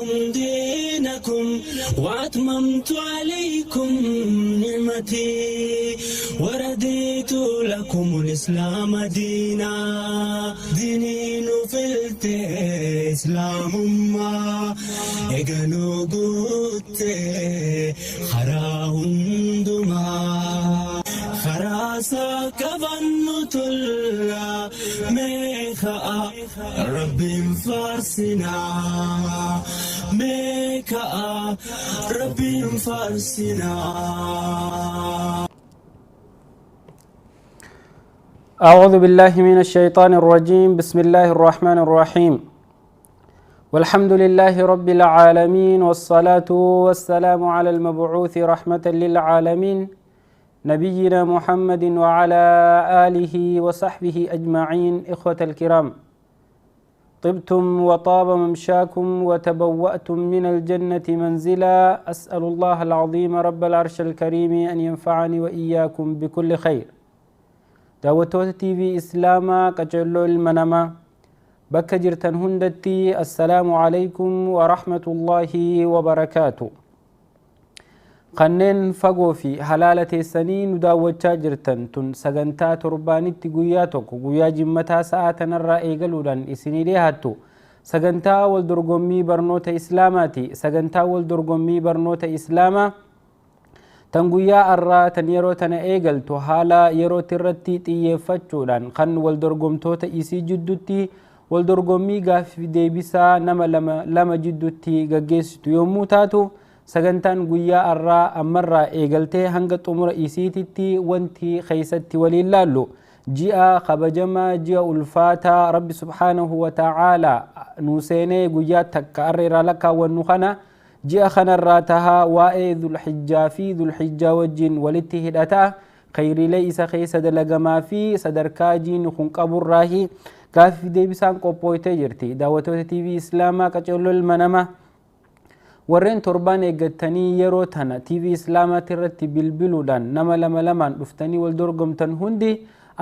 لكم دينكم وأتممت عليكم نعمتي ورديت لكم الإسلام دينا. ديني نفلت إسلام ما إجنو قلت خراهندما خراسا كبن تلا ميخا رب فارسنا ميكا رب فارسنا. أعوذ بالله من الشيطان الرجيم. بسم الله الرحمن الرحيم، والحمد لله رب العالمين، والصلاة والسلام على المبعوث رحمة للعالمين نبينا محمد وعلى آله وصحبه أجمعين. إخوة الكرام، طبتم وطاب ممشاكم وتبوأتم من الجنة منزلا. أسأل الله العظيم رب العرش الكريم أن ينفعني وإياكم بكل خير. دعوتوت تي في إسلاما قجلو المنما بك جرتن هندتي، السلام عليكم ورحمة الله وبركاته. قنن فقو في حلالة السنين داوتشا جرتن تن سغنتا تربانيتي قياتك قيا جمتا ساعتنا الرأي قلودان إسني ليهاتو سغنتا والدرقمي برنوت إسلاماتي سغنتا والدرقمي برنوت إسلاما تنقيا الرا تن يرو تن إيقلتو حالا يرو ترتي تيفتشودان خن والدرقمتو تإسي جدتي والدرقمي قاف ديبسا نما لما جدتي قاقيستو يوموتاتو سغنتان قيا الرا أمرا إيقلتي هنگت أمر إسيتتي وانتي خيستي وللالو جاء خبجما جاء الفاتا رب سبحانه وتعالى نوسيني قيا تكرر لك والنخنا جاء خنراتها وإي ذو الحجة في ذو الحجة والجن ولتهدتا خير ليس خيس دلق ما في صدركاجين خنقب الراهي كاف ديبسان قبويتي جرتي دعوتو تي في إسلاما كچلو المنما ورين تربان إيقتني يرو تنا تي في إسلاما ترتي بالبلودان نما لما لما رفتني والدرقم تنهندي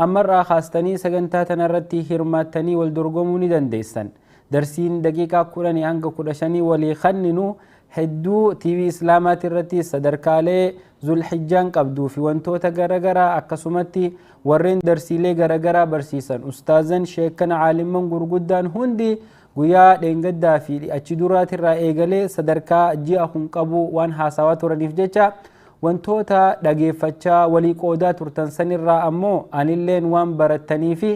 أمر خاستني سجنتا تنرتي هرماتني والدرقموني دنديسن درسين دقيقة كوراني هنگ كورشاني ولي خننو هدو تي في إسلاما ترتي صدركالي ذو الحجان قبدو في وانتو تغرغرا أكسمتي ورين درسيلي غرغرا برسيسن أستاذن شيخن عالمن غرغدان هندي guyyaa dheengaddaa fi achi duraatirraa eegalee sadarkaa ji'a kun qabu waan haasawaa turaniif jecha wantoota dhageeffachaa walii qoodaa turtan sanirraa ammoo anilleen waan barattanii fi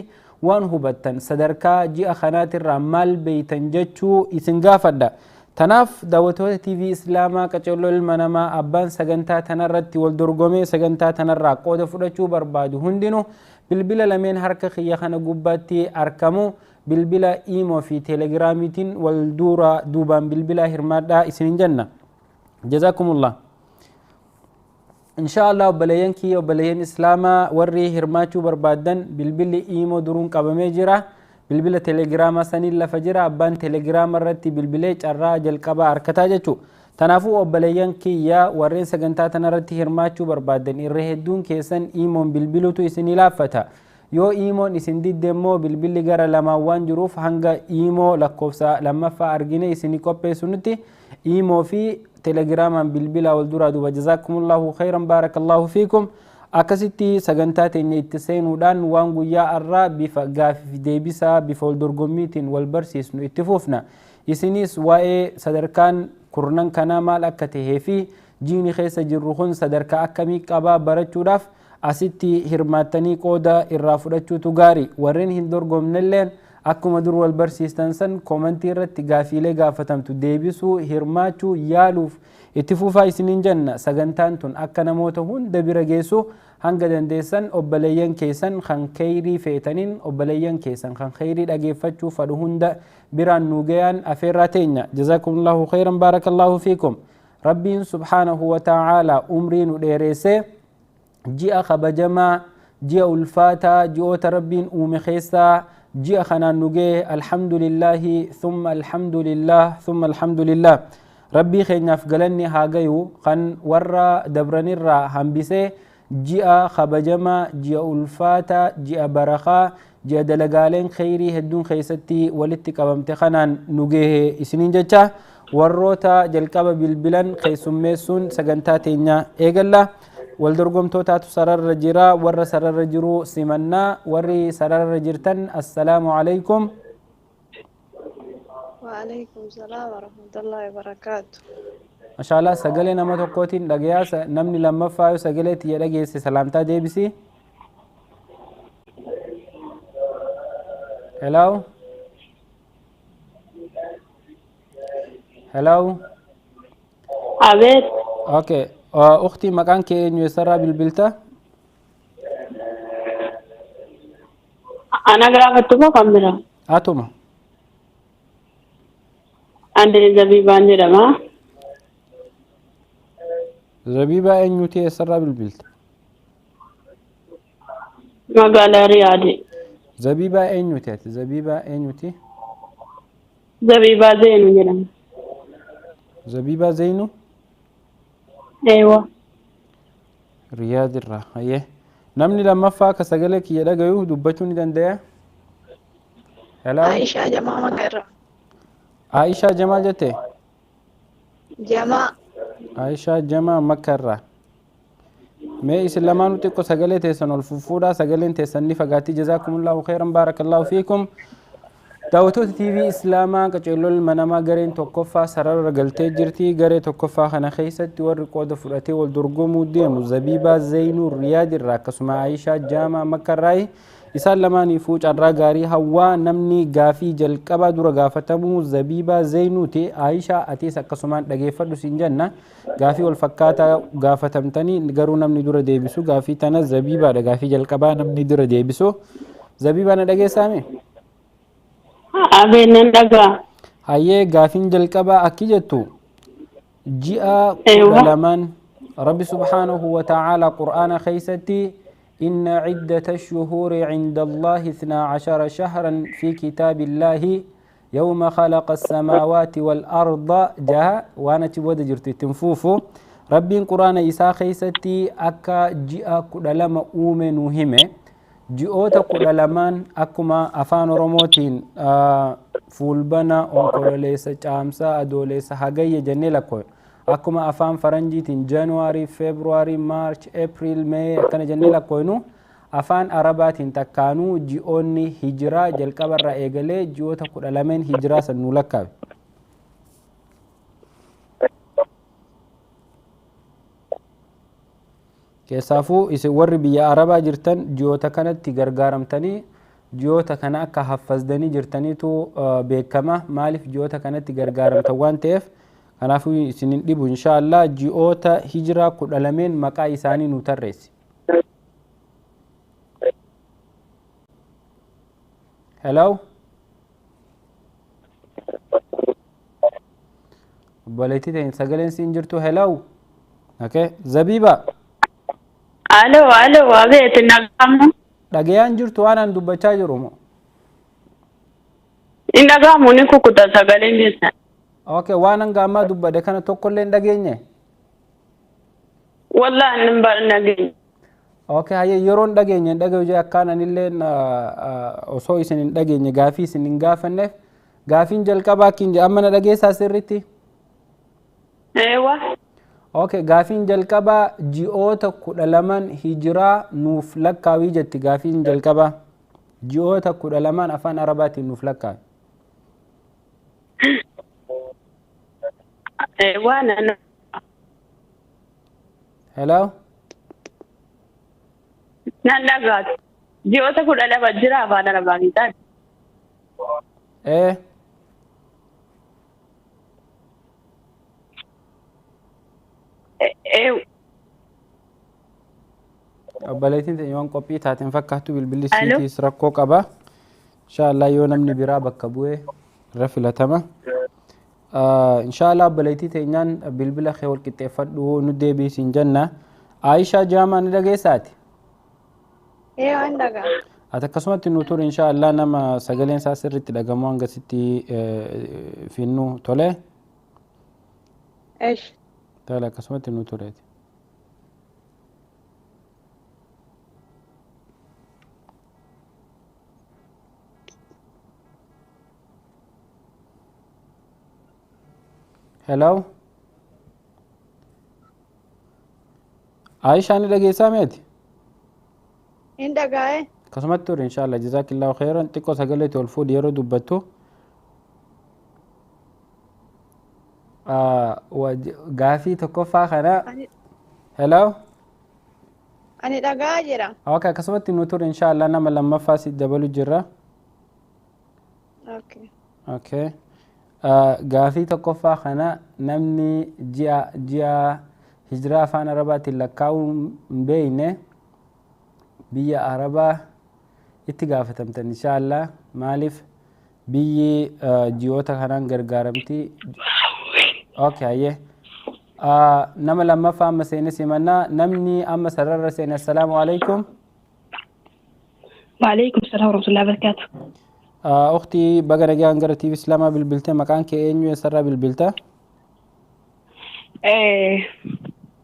waan hubattan sadarkaa ji'a kanaatirraa maal beeytan jechuu isin gaafadha. Tanaaf daawwattoota TV Islaamaa qacarroo ilma namaa abbaan sagantaa tanarratti wal dorgomee sagantaa tanarraa qooda fudhachuu barbaadu hundinuu bilbila lameen harka kiyya kana gubbaatti argamu bilbila iimoo fi teelegiraamiitiin wal duura duubaan bilbila hirmaadhaa isinin jenna. Jazaakumullah. Insha Allah obboleeyyan kiyya obboleeyyan Islaamaa warri hirmaachuu barbaaddan bilbilli iimoo duruun qabamee jira. Bilbila teelegiraamaa saniin lafa jira. Abbaan teelegiraama irratti bilbilee carraa jalqabaa harkataa jechuudha. Kanaafuu obboleeyyan kiyya warreen sagantaa tanarratti hirmaachuu barbaaddan irra hedduun keessan iimoon bilbiluutu isinii laaffata. Yoo iimoon isin didde immoo bilbilli gara lamaan waan jiruuf hanga iimoo lakkoofsa lammaffaa argine isinii qopheessu nuti iimoo fi teelegiraamaan bilbila wal duraa duuba. Jazaakumullahu khayran baarakallahu fiikum. Akkasitti sagantaa teenya itti seenuudhaan waan guyyaa har'aa bifa gaaffii deebisaa bifa wal dorgommiitiin wal barsiisnu itti fufna. Isinis waa'ee sadarkaan kurnan kanaa maal akka tahee fi jiini keessa jirru kun sadarkaa akkamii qabaa barachuudhaaf asitti hirmaattanii qooda irraa fudhachuutu gaarii. Warreen hin dorgomnelleen akkuma dur wal barsiistan san koomantii irratti gaafiilee gaafatamtu deebisuu hirmaachuu yaaluuf itti fufaa isiniin jenna. Sagantaan tun akka namoota hunda bira geessu hanga dandeessan obboleeyyan keessan kan kheyrii feetaniin obboleeyyan keessan kan kheyrii dhageeffachuu fadhu hunda biraan nu gayaan afeerraa teenya. Jazaakumullahu khayran baarakallahu fiikum. Rabbiin subhaanahu wa ta'aalaa umrii nu dheereessee ji'a kabajamaa ji'a ulfaataa ji'oota rabbiin uume keessaa ji'a kanaan nu gahe. Alhamdulillaahi thumma alhamdulillah thumma alhamdulillah. Rabbii keenyaaf galanni haa gayu kan warra dabranirraa hambisee ji'a kabajamaa ji'a ulfaataa ji'a barakaa ji'a dalagaaleen kheyrii hedduun keessatti walitti qabamte kanaan nu gahe isiniin jecha. Warroota jalqaba bilbilan keessummeessuun sagantaa teenyaa eegalla. Wal dorgomtootaatu sararra jira. Warra sararra jiru simannaa. Warri sararra jirtan assalaamu alaykum. وعليكم السلام ورحمة الله وبركاته. Mashaallah, sagalee nama tokkootiin dhagayaa. Namni lammaffaa yoo sagalee tiyya dhageesse salaamtaa deebisi. Hello, hello. Abeet. Okay, ukhtii, maqaan kee eenyu? Eessarraa bilbilta? Ana gaafattu moo kan biraa? Atuma. Andee Zabiibaan jedhama. Zabiibaa eenyuti? Eessarraa bilbilta? Magaalaa Riyaadi. Zabiibaa eenyuti ati? Zabiibaa eenyuti? Zabiibaa Zeenu jedhama. Zabiibaa Zeynu? Eewa. Riyaad irraa. Hayyee, namni lammaffaa akka sagalee kiyya dhagayu dubbachuu ni danda'a. Hello. Aisha Jamaa Makarra. Aishaa Jamaa jette? Jamaa. Aishaa Jamaa Makkarraa. Mee isin lamaanuu xiqqoo sagalee teessan ol fuffuudhaa, sagaleen teessan ni fagaatti. Jazaakumullahu khairan, baarakallahu fiikum. Daawwattoota TV Islaamaa, qaceelloo ilma namaa gareen tokkoffaa sarara galtee jirti. Garee tokkoffaa kana keessatti warri qooda fudhatee wal dorgomuu deemu Zabiibaa Zaynuu Riyaad irraa, akkasuma Aishaa Jaamaa Makkarraayi. Isaan lamaaniifuu carraa gaarii hawwaa. Namni gaafii jalqabaa dura gaafatamuu Zabiibaa Zaynuuti. Aishaa, atiis akkasumaan dhageeffadhu siin jenna. Gaafii wal fakkaataa gaafatamtanii, garuu namni dura deebisu gaafii tana Zabiibaadha. Gaafii jalqabaa namni dura deebisu. Zabiibaa, na dhageessaame? Abeet, nan dhagaa. Hayyee, gaafiin jalqabaa akki jettu: ji'a 12 Rabbi subhaanahu wa ta'aalaa qur'aana keeysatti إن عدة الشهور عند الله 12 شهرا في كتاب الله يوم خلق السماوات والأرض جاء وانا تبود جرتي تنفوفو. ربي قرآن إسا خيستي أكا جاء كدلما أومن وهمه ji'oota 12n akkuma afaan Oromootiin Fulbana, Onkololeessa, Caamsaa, Adoolessa, Hagayya jennee lakkoofnu, akkuma afaan Faranjiitiin January, February, March, April, May akkana jennee lakkoofnu, afaan Arabaatiin takkaanuu ji'oonni hijiraa jalqabarraa eegalee ji'oota 12n hijiraa san nuu lakkaawe. Keessaafuu isin warri biyya Arabaa jirtan ji'oota kanatti gargaaramtanii ji'oota kana akka haffazanii jirtaniitu beekama. Maaliif ji'oota kanatti gargaaramtan waan ta'eef, kanaafuu isin hin dhibu inshaallah. Ji'oota hijiraa 12n maqaa isaanii nu tarreessi. Hello. Obboleettii ta'in, sagaleen siin jirtu. Hello. Okay. Zabiiba. Alo, alo, abeet, nagamu. Dhagayaan jirtu waan an dubbachaa jiru moo? Hin dhagahamu, ni kukkuta sagaleen keessan. Okay, waan hanga ammaa dubbadhe kana tokkollee hin dhageenye? Wallahi hin dhageenye. Okay, hayyee, yeroo hin dhageenye hin dhagayu jee akkaan anillee osoo isin hin dhageenye gaafii isin hin gaafanneef, gaafiin jalqabaa akkiin amma na dhageessaa sirriitti? Eewa. Okay, gaafiin jalqabaa ji'oota 12n hijiraa nuuf lakkaawii jetti gaafiin jalqabaa. Ji'oota 12n afaan Arabaatiin nuuf lakkaawi. Eewa nan. Hello? Nan dhagaatu. Ji'oota 12 jira afaan Arabaatiin taate. Ee. Ee. Obboleettiin teenya waan qophii taateen fakkaattu, bilbilli Alo? siitiis rakkoo qaba. Inshaallah yoo namni biraa bakka bu'ee irra filatama. Inshaallah obboleettii teenyaan bilbila kee wal qixxeeffadhu, nu deebiisiin jenna. Aayishaa Jaamaa, ni dhageessaati? Ee, waan dhagaa. Ati akkasumatti nu turi, inshaallah nama sagaleen isaa sirriitti dhagamu hanga sitti finnu tole. Eesh. Tole, akkasumatti nu tureeti. Hello. Aishaa ni dhageessaa meeti? Hin dhaga'e. Akkasumatti ture inshallah jazaakillahu khairan xiqqoo sagaleetti ol fuudhi yeroo dubbattu. Gaafii tokkoffaa kana. Hello. Ani dhagaa jira. Okay, akkasumatti nu ture inshallah nama lammaffaa si dabalu jirra. Okay. Okay. Gaafii tokkoffaa kana namni ji'a hijiraa afaan arabaatiin lakkaa'uu hin beekne biyya arabaa itti gaafatamtan inshallah maaliif biyyi ji'oota kanaan gargaaramti. Okay, hayyee. Nama lammaffaa amma seene simannaa namni amma sararra seene assalaamu alaikum. وعليكم السلام ورحمة الله وبركاته. Uktii baga nagaan gara TV Islaamaa bilbilte maqaan kee eenyu eessarraa bilbilta?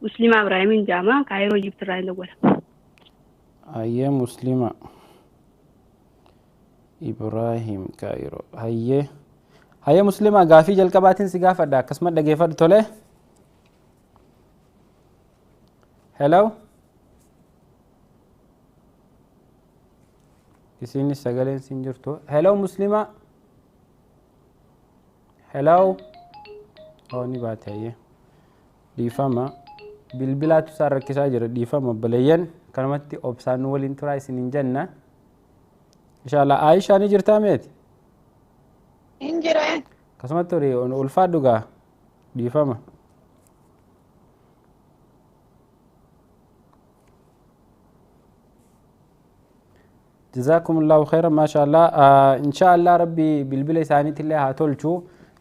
مسلمة إبراهيم جامعة كايرو جبت الرأي الأول. Hayyee Muslima Ibraahim Kaayiroo. Hayyee. Hayyee Muslima gaafii jalqabaatiin si gaafadha akkasuma dhageeffadhu tole. Hello. Isinis sagaleen siin jirtu. Hello Muslima. Hello. Oh ni baate hayyee. Dhiifama. Bilbilaatu isaan rakkisaa jira dhiifama obboleeyyan kanumatti obsaan nu waliin turaa isiniin jenna. Inshallah Aishaa ni jirtaa meeti? Hin jira. Akkasumatti ture ulfaadhu gaa dhiifama. جزاكم الله خيرا ما شاء الله. إن شاء الله ربي بالبلا إسانيت الله هاتولشو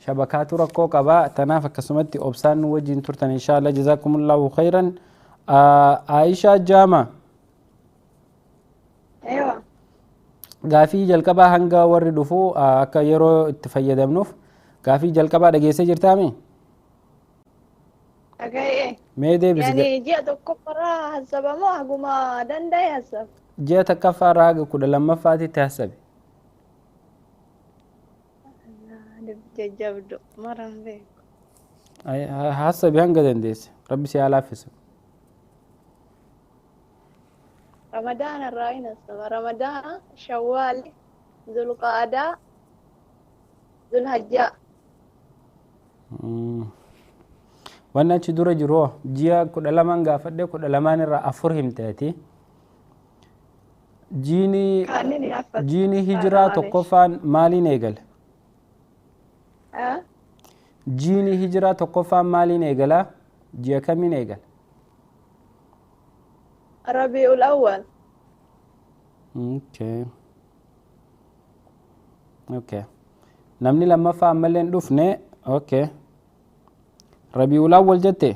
شبكات ركو قبا تنافق كسمتي أبسان وجين ترتن إن شاء الله جزاكم الله خيرا. عائشة جامع. أيوة. gaafii jalqabaa hanga warri dhufu akka yeroo itti fayyadamnuuf gaafii jalqabaa dhageessee jirtaami? Dhaga'ee. Mee deebisi. Yani ji'a tokkoffaarraa hassabamoo haguma danda'e hassaba? Ji'a tokkoffaarraa haga 12ffaatitti hassabe. Jajjabdu maran beeku. Hassabi hanga dandeesse. Rabbi si haa laaffisu. Ramadaana irraa hin hassaba. Ramadaana, Shawwaal, Zulqaadaa, Zulhajjaa. Wanni achi dura jiru hoo ji'a 12 gaafadhee 12 irraa 4 himteeti. Jiini hijiraa tokkoffaan maaliin eegale? Jiini hijiraa tokkoffaan maaliin eegala? Ji'a kamiin eegala? Rabiul Awwal. Okay. Okay. Namni lammaffaa ammallee hin dhufne. Okay. Rabiul Awwal jette?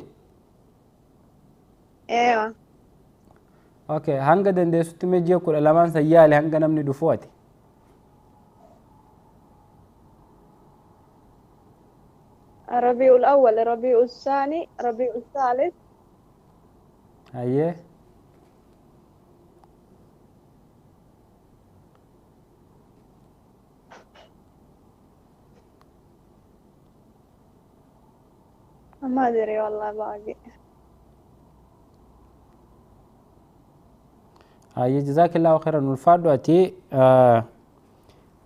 Eewa. Okay. Hanga dandeessutti mee ji'a 12 san yaale hanga namni dhufu ati. Rabiul Awwal, Rabiul Saani, Rabiul Saalis. Hayyee. ما أدري والله باقي. Hayyee jazaakillahu khairan ulfaadhu ati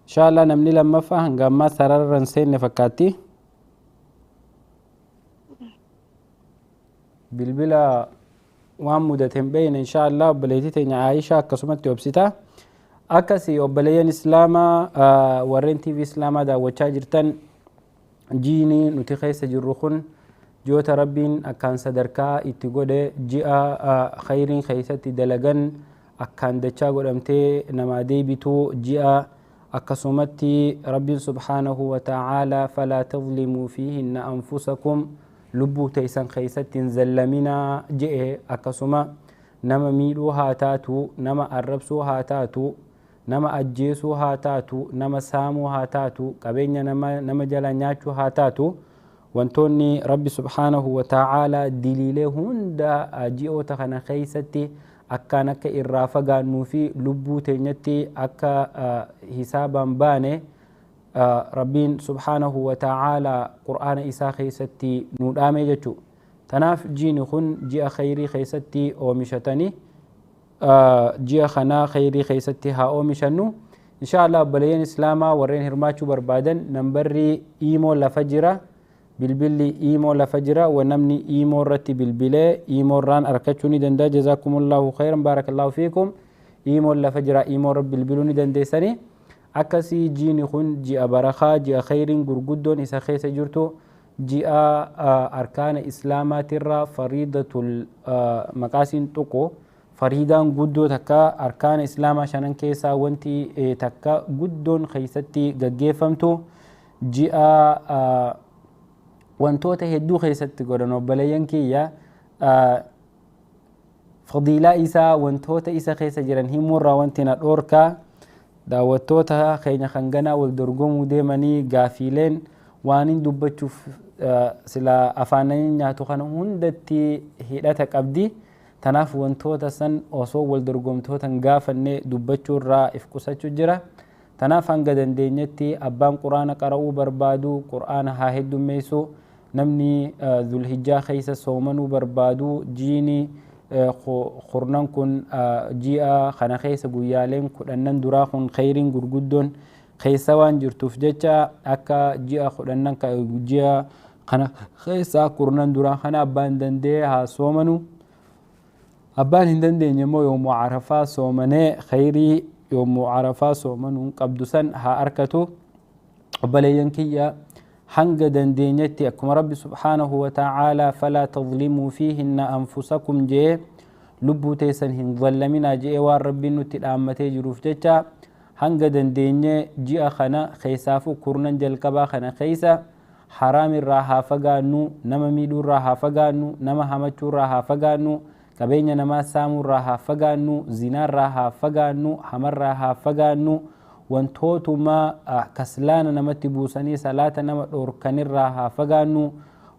inshallah namni lammaffaa hanga ammaa sarara hin seenne fakkaatti. Bilbila waan mudate hin beekne inshallah obboleettii teenya Aishaa akkasumatti obsita. Akkasii obboleeyyan Islaamaa warreen TV Islaamaa daawwachaa jirtan jiini nuti keessa jirru kun ji'oota rabbiin akkaan sadarkaa itti godhe ji'a khayriin keessatti dalagan akkaan dachaa godhamtee namaa deebitu ji'a akkasumatti rabbiin subhaanahu wa ta'aalaa falaa tadlimuu fiihinna anfusakum lubbuu teessan keessatti hin zallaminaa je'e akkasuma nama miidhuu haa taatu nama arrabsuu haa taatu nama ajjeesuu haa taatu nama saamuu haa taatu qabeenya nama jala nyaachuu haa taatu wantoonni rabbi subhaanahu wa ta'aalaa diliilee hunda ji'oota kana keessatti akkaan akka irraa fagaannuu fi lubbuu teenyatti akka hisaabaan baane Rabbiin subhaanahu wa ta'aalaa qur'aana isaa keessatti nu dhaame jechuu. Tanaaf jiini kun ji'a khayrii keessatti oomishatanii ji'a kanaa khayrii keessatti haa oomishannu. Insha Allah obboleeyyan islaamaa warreen hirmaachuu barbaadan nambarri iimoo lafa jira. Bilbilli iimoo lafa jira. Namni iimoo irratti bilbilee iimoo irraan argachuu ni danda'a. Jazaakumullahu khayran baarakallaahu fiikum. Iimoon lafa jira, iimoo irra bilbiluu ni dandeessanii. Akkasii jiini kun ji'a barakaa, ji'a khayriin gurguddoon isa keessa jirtu, ji'a arkaana islaamaatirraa fariidatul maqaasiin tuqu fariidaan guddoo takka arkaana islaamaa shanan keessaa wanti takka guddoon keessatti gaggeeffamtu ji'a wantoota hedduu keessatti godhan. Obboleeyyan kiyya, fadiilaa isaa wantoota isa keessa jiran himuurraa wanti na dhoorkaa daawwattoota keenya kan ganaa wal dorgomuu deemanii gaafiileen waan hin dubbachuuf sila afaananii nyaatu kana hundatti hidhata qabdi. Tanaaf wantoota san osoo wal dorgomtoota hin gaafanne dubbachuurraa if qusachuu jira. Tanaaf hanga dandeenyetti abbaan quraana qara'uu barbaadu quraana haa heddummeessu. Namni zulhijjaa keessa soomanuu barbaadu jiini kurnan kun ji'a kana keessa guyyaaleen 10 duraa kun khayriin gurguddoon keessa waan jirtuuf jecha akka ji'a 10 ji'a kana keessa kurnan duraa kana abbaan danda'e haa soomanu. Abbaan hin dandeenye immoo yoomuu Arafaa soomanee khayrii yoomuu Arafaa soomanuun qabdu san haa arkatu. Obboleeyyan kiyya, hanga dandeenyetti akkuma Rabbi subhaanahu wa ta'aalaa falaa tadlimuu fiihinna anfusakum jee, lubbuu teessan hin zallaminaa jee waan Rabbiin nutti dhaammatee jiruuf jecha hanga dandeenye ji'a kana keessaafuu kurnan jalqabaa kana keessa haraam irraa haa fagaannu, nama miidhuurraa haa fagaannu, nama hamachuurraa haa fagaannu, qabeenya namaa saamuurraa haa fagaannu, zinaarraa haa fagaannu, hamarraa haa fagaannu, wantootuma kaslaana namatti buusanii salaata nama dhoorkanirraa haa fagaannu,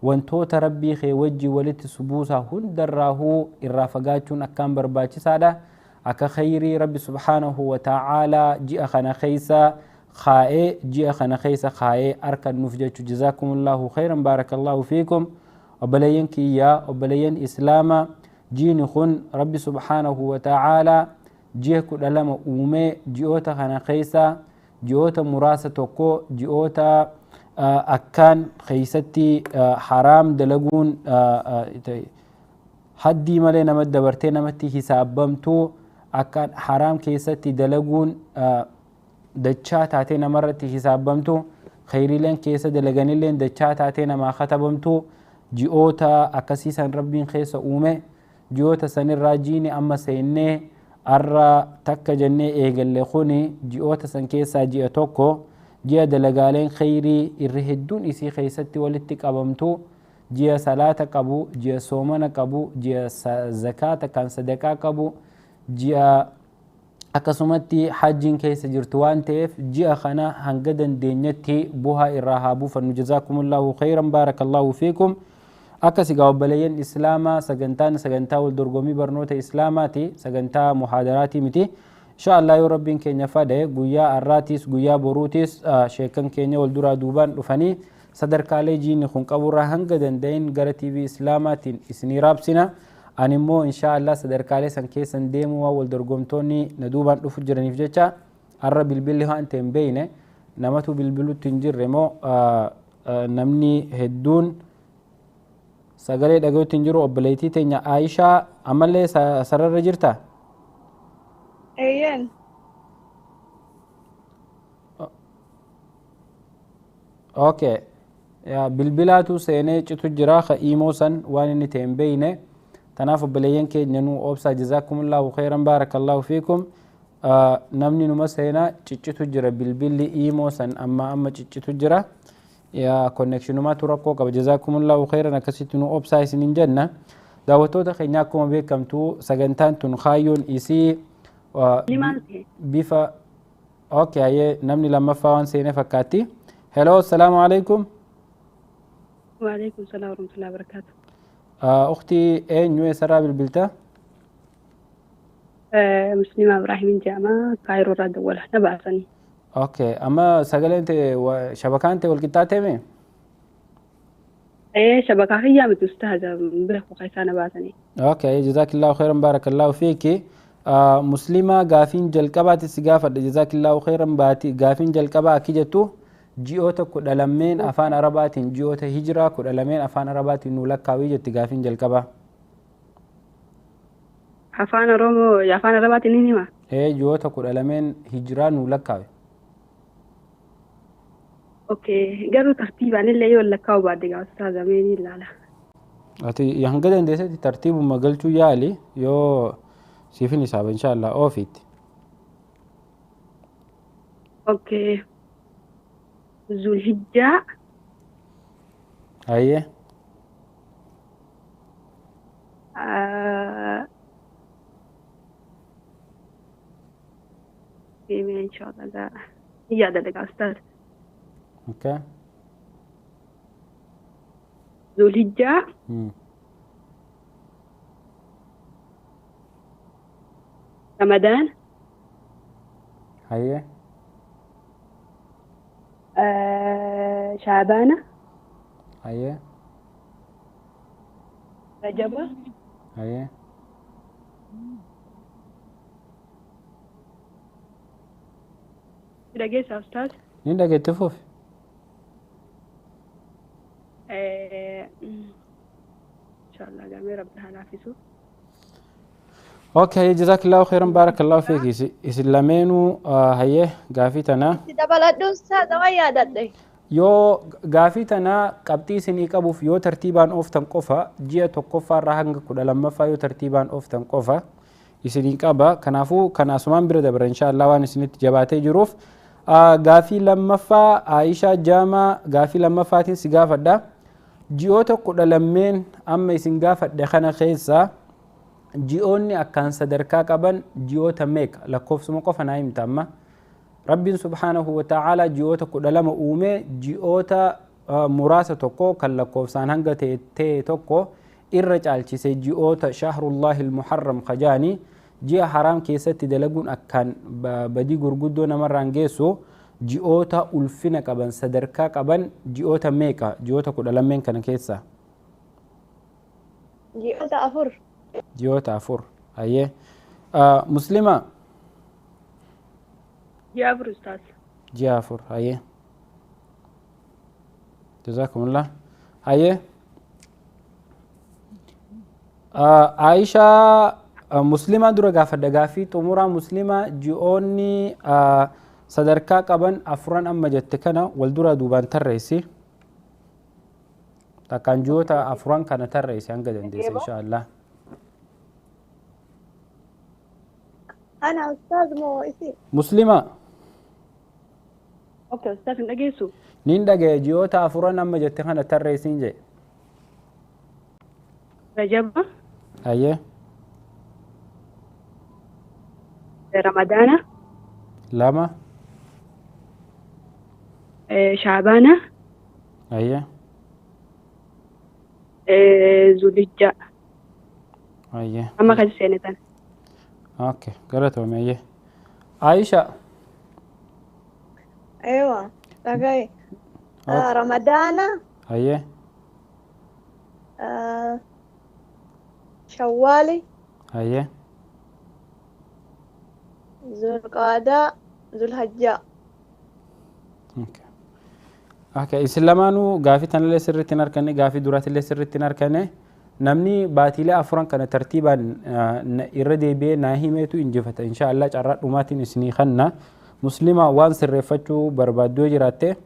wantoota Rabbii kee wajji walitti subuusaa hundarraahuu irraa fagaachuun akkaan barbaachisaadha. Akka khayrii Rabbi subhaanahu wa ta'aalaa ji'a kana keessa kaa'ee ji'a kana keessa kaa'ee arkannuuf jechu. Jazaakumullahu khayran baarakallaahu fiikum. Obboleeyyan kiyyaa, obboleeyyan islaamaa, jiini kun Rabbi subhaanahu wa ta'aalaa ji'a 12 uumee ji'oota kana keessa ji'oota muraasa tokko ji'oota akkaan keessatti haraam dalaguun haddii malee nama dabartee namatti hisaabamtu, akkaan haraam keessatti dalaguun dachaa taatee namarratti hisaabamtu, khayriileen keessa dalaganilleen dachaa taatee namaa katabamtu, ji'oota akkasiisan Rabbiin keessa uume. Ji'oota sanirraa jiini amma seennee arra takka jennee eegalle kuni ji'oota san keessaa ji'a tokko, ji'a dalagaaleen khayrii irri hedduun isii keessatti walitti qabamtu, ji'a salaata qabu, ji'a soomana qabu, ji'a zakaata kan sadaqaa qabu, ji'a akkasumatti hajjiin keessa jirtu waan ta'eef ji'a kana hanga dandeenyetti buhaa irraa haa buufannu. Jazaakumullahu khayran baarakallaahu fiikum. Akkas egaa obboleeyyan islaamaa, sagantaan sagantaa wal dorgommii barnoota islaamaati, sagantaa muhaadaraatii miti. Insha Allah yoo Rabbiin keenya fadhe guyyaa har'aatiis guyyaa boruutis sheekan keenya wal duraa duubaan dhufanii sadarkaalee jiinni kun qaburraa hanga danda'in gara TV islaamaatiin isinii raabsina. Ani immoo insha Allah sadarkaalee san keessan deemuu waan wal dorgomtoonni na duubaan dhufu jiraniif jecha har'a bilbilli waan ta'e hin beekne, namatu bilbilutti hin jirre moo namni hedduun sagalee dhaga'utti hin jiru. Obboleettii teenya Aayishaa ammallee sararra jirta? Eeyyeen. Okay. Bilbilaatu seenee citu jira ka iimoo san waan inni ta'e hin beekne. Tanaaf obboleeyyan keenya nu obsaa. Jazaakumullahu khayran baarakallaahu fiikum. Namni numa seenaa ciccitu jira, bilbilli iimoo san amma amma ciccitu jira. Yaa konnekshinumaatu rakkoo qaba. Jazaakumullahu khayran, akkasitti nu obsaa isinin jenna. Daawwattoota keenya, akkuma beekamtu sagantaan tun kaayyoon isii bifa okay hayyee namni lammaffaa waan seene fakkaatti. Hello, assalaamu alaikum. Waalaikum salaam warahmatullahi wabarakatuh. Uktii, eenyu, eessarraa bilbilta? Muslima Ibraahimin jedhama. Kaayiroo irraa dawwala. Na baasanii. Okay, amma sagaleen ta'e shabakaan ta'e wal qixxaatee? Ee shabakaa kiyyaa miti ustaaza bira qofa isaan baasanii. Okay, jazaakillahu khairan barakallahu fiiki. Muslima gaafiin jalqabaati si gaafadha jazaakillahu khairan baati gaafiin jalqabaa akki jettu ji'oota 12 afaan arabaatiin ji'oota hijiraa 12 afaan arabaatiin nu lakkaawii jetti gaafiin jalqabaa. Afaan Oromoo afaan arabaatiin ni hima. Ee ji'oota 12 hijiraa nu lakkaawe. Okay, garuu tartiibaan illee yoo lakkaa'u baadde gaa ustaaza mee ni ilaala. Ati hanga dandeessetti tartiibuma galchuu yaali yoo siifin hisaaba inshaallah oofiitti. Okay. Zulhijjaa. Ayyee. Deemee inshaallah gaa ni yaadadha gaa ustaaza. Okay. Zulhijjaa. Ramadaan. Ayyee. Shaabaana. Ayyee. Rajaba. Ayyee. Dhageessaa ustaaz? Ni dhageetti fufi. Inshallah gaamee rabbi haa laafisu. Okay, jazakallahu khairan barakallahu fiik. Isin lameenuu hayyee gaafii tana. Dabaladhu ustaaza waan yaadadhe. Yoo gaafii tana qabxii isinii qabuuf yoo tartiibaan ooftan qofa ji'a tokkoffaarraa hanga 12ffaa yoo tartiibaan ooftan qofa isinii qaba. Kanaafuu kana asumaan bira dabra inshaallah waan isinitti jabaatee jiruuf. Gaafii lammaffaa Aayishaa Jaamaa gaafii lammaffaatiin si gaafadha. Ji'oota 12 amma isin gaafadhe kana keessa ji'oonni akkaan sadarkaa qaban ji'oota meeqa lakkoofsuma qofa naa himta amma. Rabbiin subhaanahu wa ta'aalaa ji'oota 12 uume ji'oota muraasa tokko kan lakkoofsaan hanga ta'e tokko irra caalchise ji'oota shahrullahi almuharram kajaanii ji'a haraam keessatti dalaguun akkaan badii gurguddoo namarraan geessu ji'oota ulfina qaban sadarkaa qaban ji'oota meeqa ji'oota 12 kana keessa? Ji'oota 4. Ji'oota 4. Ayyee. Muslima. Ji'a 4 ustaaz. Ji'a 4. Ayyee. Jazakumullah. Ayyee. Aayishaa Muslima dura gaafadha gaafii xumuraa Muslima ji'oonni sadarkaa qaban 4 amma jette kana wal duraa duubaan tarreessi. Takkaan ji'oota 4 kana tarreessi hanga dandeesse inshaallah. Ana ustaaz moo isi? Muslima. Okay, ustaaz hin dhageessu? Nin dhagaye ji'oota 4 amma jette kana tarreessiin jedhe. Rajaba. Ayyee. Ramadaana. 2. Shaabaana. Ayyee. Zulhijjaa. Ayyee. Amma kan seenetan. Okay, galatoome ayyee. Aayisha. Ewa, dhagaye. Ramadaana. Ayyee. Shawwaali. Ayyee. Zulqaadaa, Zulhajjaa. Okay. Okay, isin lamaanuu gaafii tanallee sirriitti hin arganne gaafii duraatillee sirriitti hin arganne namni baatiilee 4 kana tartiibaan irra deebi'ee naa himeetu injifata inshaallah carraa dhumaatiin isinii kanna. Muslima waan sirreeffachuu barbaaddoo jiraatte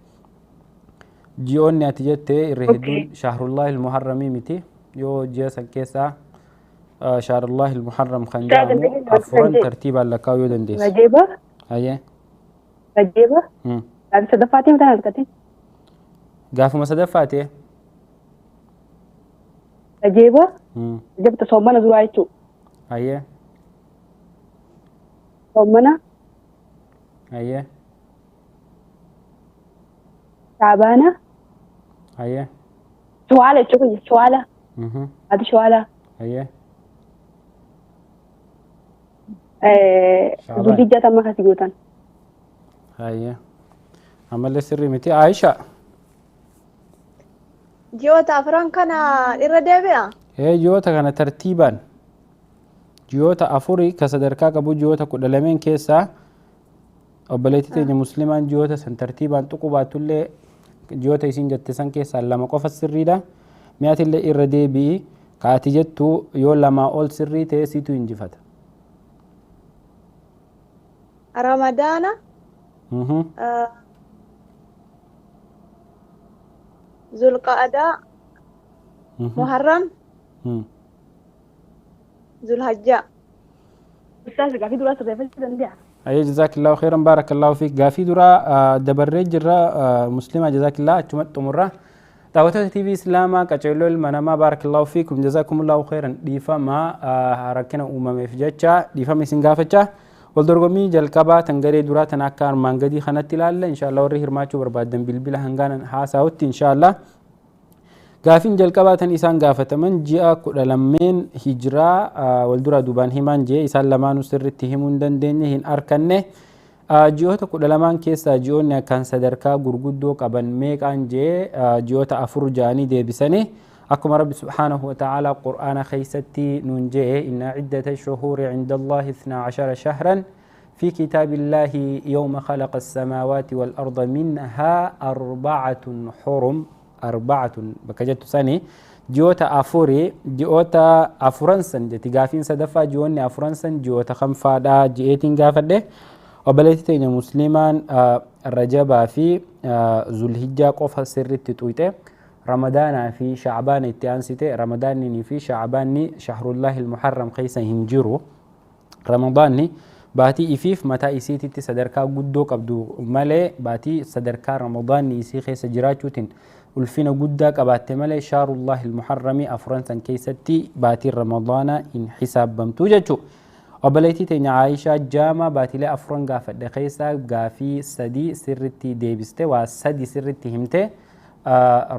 ji'oonni ati jette irra hedduun shahrullahi almuharramii miti yoo ji'a san keessaa shahrullahi almuharram kan jedhamu 4 tartiibaan lakkaa'uu yoo dandeesse. Rajeeba. Ayyee. Rajeeba. Gaafii sadaffaatii mataan argatte? Gaafuma sadaffaatee. Rajeeba. Rajabta soommana duraa jechuudha. Ayyee. Soommana. Ayyee. Shaabaana. Ayyee. Shuwaala jechuudha shuwaala. Ati shuwaala. Ayyee. Zulhijjaa tamma kasi gootan. Hayyee. Ammallee sirrii miti. Aayisha. Ji'oota afran kana irra deebi'a. Ee, ji'oota kana tartiibaan ji'oota afurii ka sadarkaa qabu ji'oota 12 keessaa obboleettii teenya muslimaan ji'oota san tartiibaan tuquu baattullee ji'oota isiin jette san keessaa lama qofa sirriidha. Mi'aatillee irra deebi'i ka ati jettu yoo lamaa ol sirrii ta'e siitu injifata. Ramadaana. Zulqa'adaa. Muharram. Zulhajjaa. Ustaaz, gaafii duraa sirreeffachuu danda'a. Ayyee, jazaakillahu khairan, barakallahu fiik. Gaafii duraa dabarree jirra muslima, jazaakillah, achumatti xumurra. Daawwattoota TV Islaamaa qaceelloo ilma namaa, barakallahu fiikum, jazakumullahu khairan, dhiifama rakkina uumameef jecha dhiifama isin gaafachaa. Wal dorgommii jalqabaa tan garee duraa tan akka armaan gadii kanatti ilaalla. Inshaallah warri hirmaachuu barbaadan bilbila hangaanan haasa'utti inshaallah. Gaafiin jalqabaa tan isaan gaafataman ji'a 12 hijiraa wal duraa duubaan himaan jee, isaan lamaanuu sirritti himuu hin dandeenye, hin arkanne. Ji'oota 12n keessaa ji'oonni akkaan sadarkaa gurguddoo qaban meeqaan jee, ji'oota afur ja'anii deebisanii. Akkuma Rabbi subhaanahu wa ta'aalaa Qur'aana keessatti nuun jee: inna ciddata shuhuuri cinda Allaahi 12 shahran في كتاب الله يوم خلق السماوات والأرض منها أربعة حرم. أربعة bakka jettu sani ji'oota afurii, ji'oota afuran san jetti. Gaafiin sadaffaa ji'oonni afuran san ji'oota kam faadhaa ji'eetiin gaafadhe. Obboleettii teenya muslimaan Rajabaa fi Zulhijjaa qofa sirritti xuyxe, Ramadaanaa fi Shacbaana itti aansite. Ramadaannii fi Shacbaanni shahrullaahi almuharram keessa hin jiru. Ramadaanni baatii ifiif mataa isiititti sadarkaa guddoo qabdu malee, baatii sadarkaa Ramadaanni isii keessa jiraachuutiin ulfina guddaa qabaatte malee, shahrullaahi almuharrami afuran san keessatti baatiin Ramadaana hin hisaabamtu jechuu. Obboleettii teenya Aayishaa Jaamaa baatilee afuran gaafadhe keessaa gaafii sadii sirritti deebiste, waa sadi sirritti himte.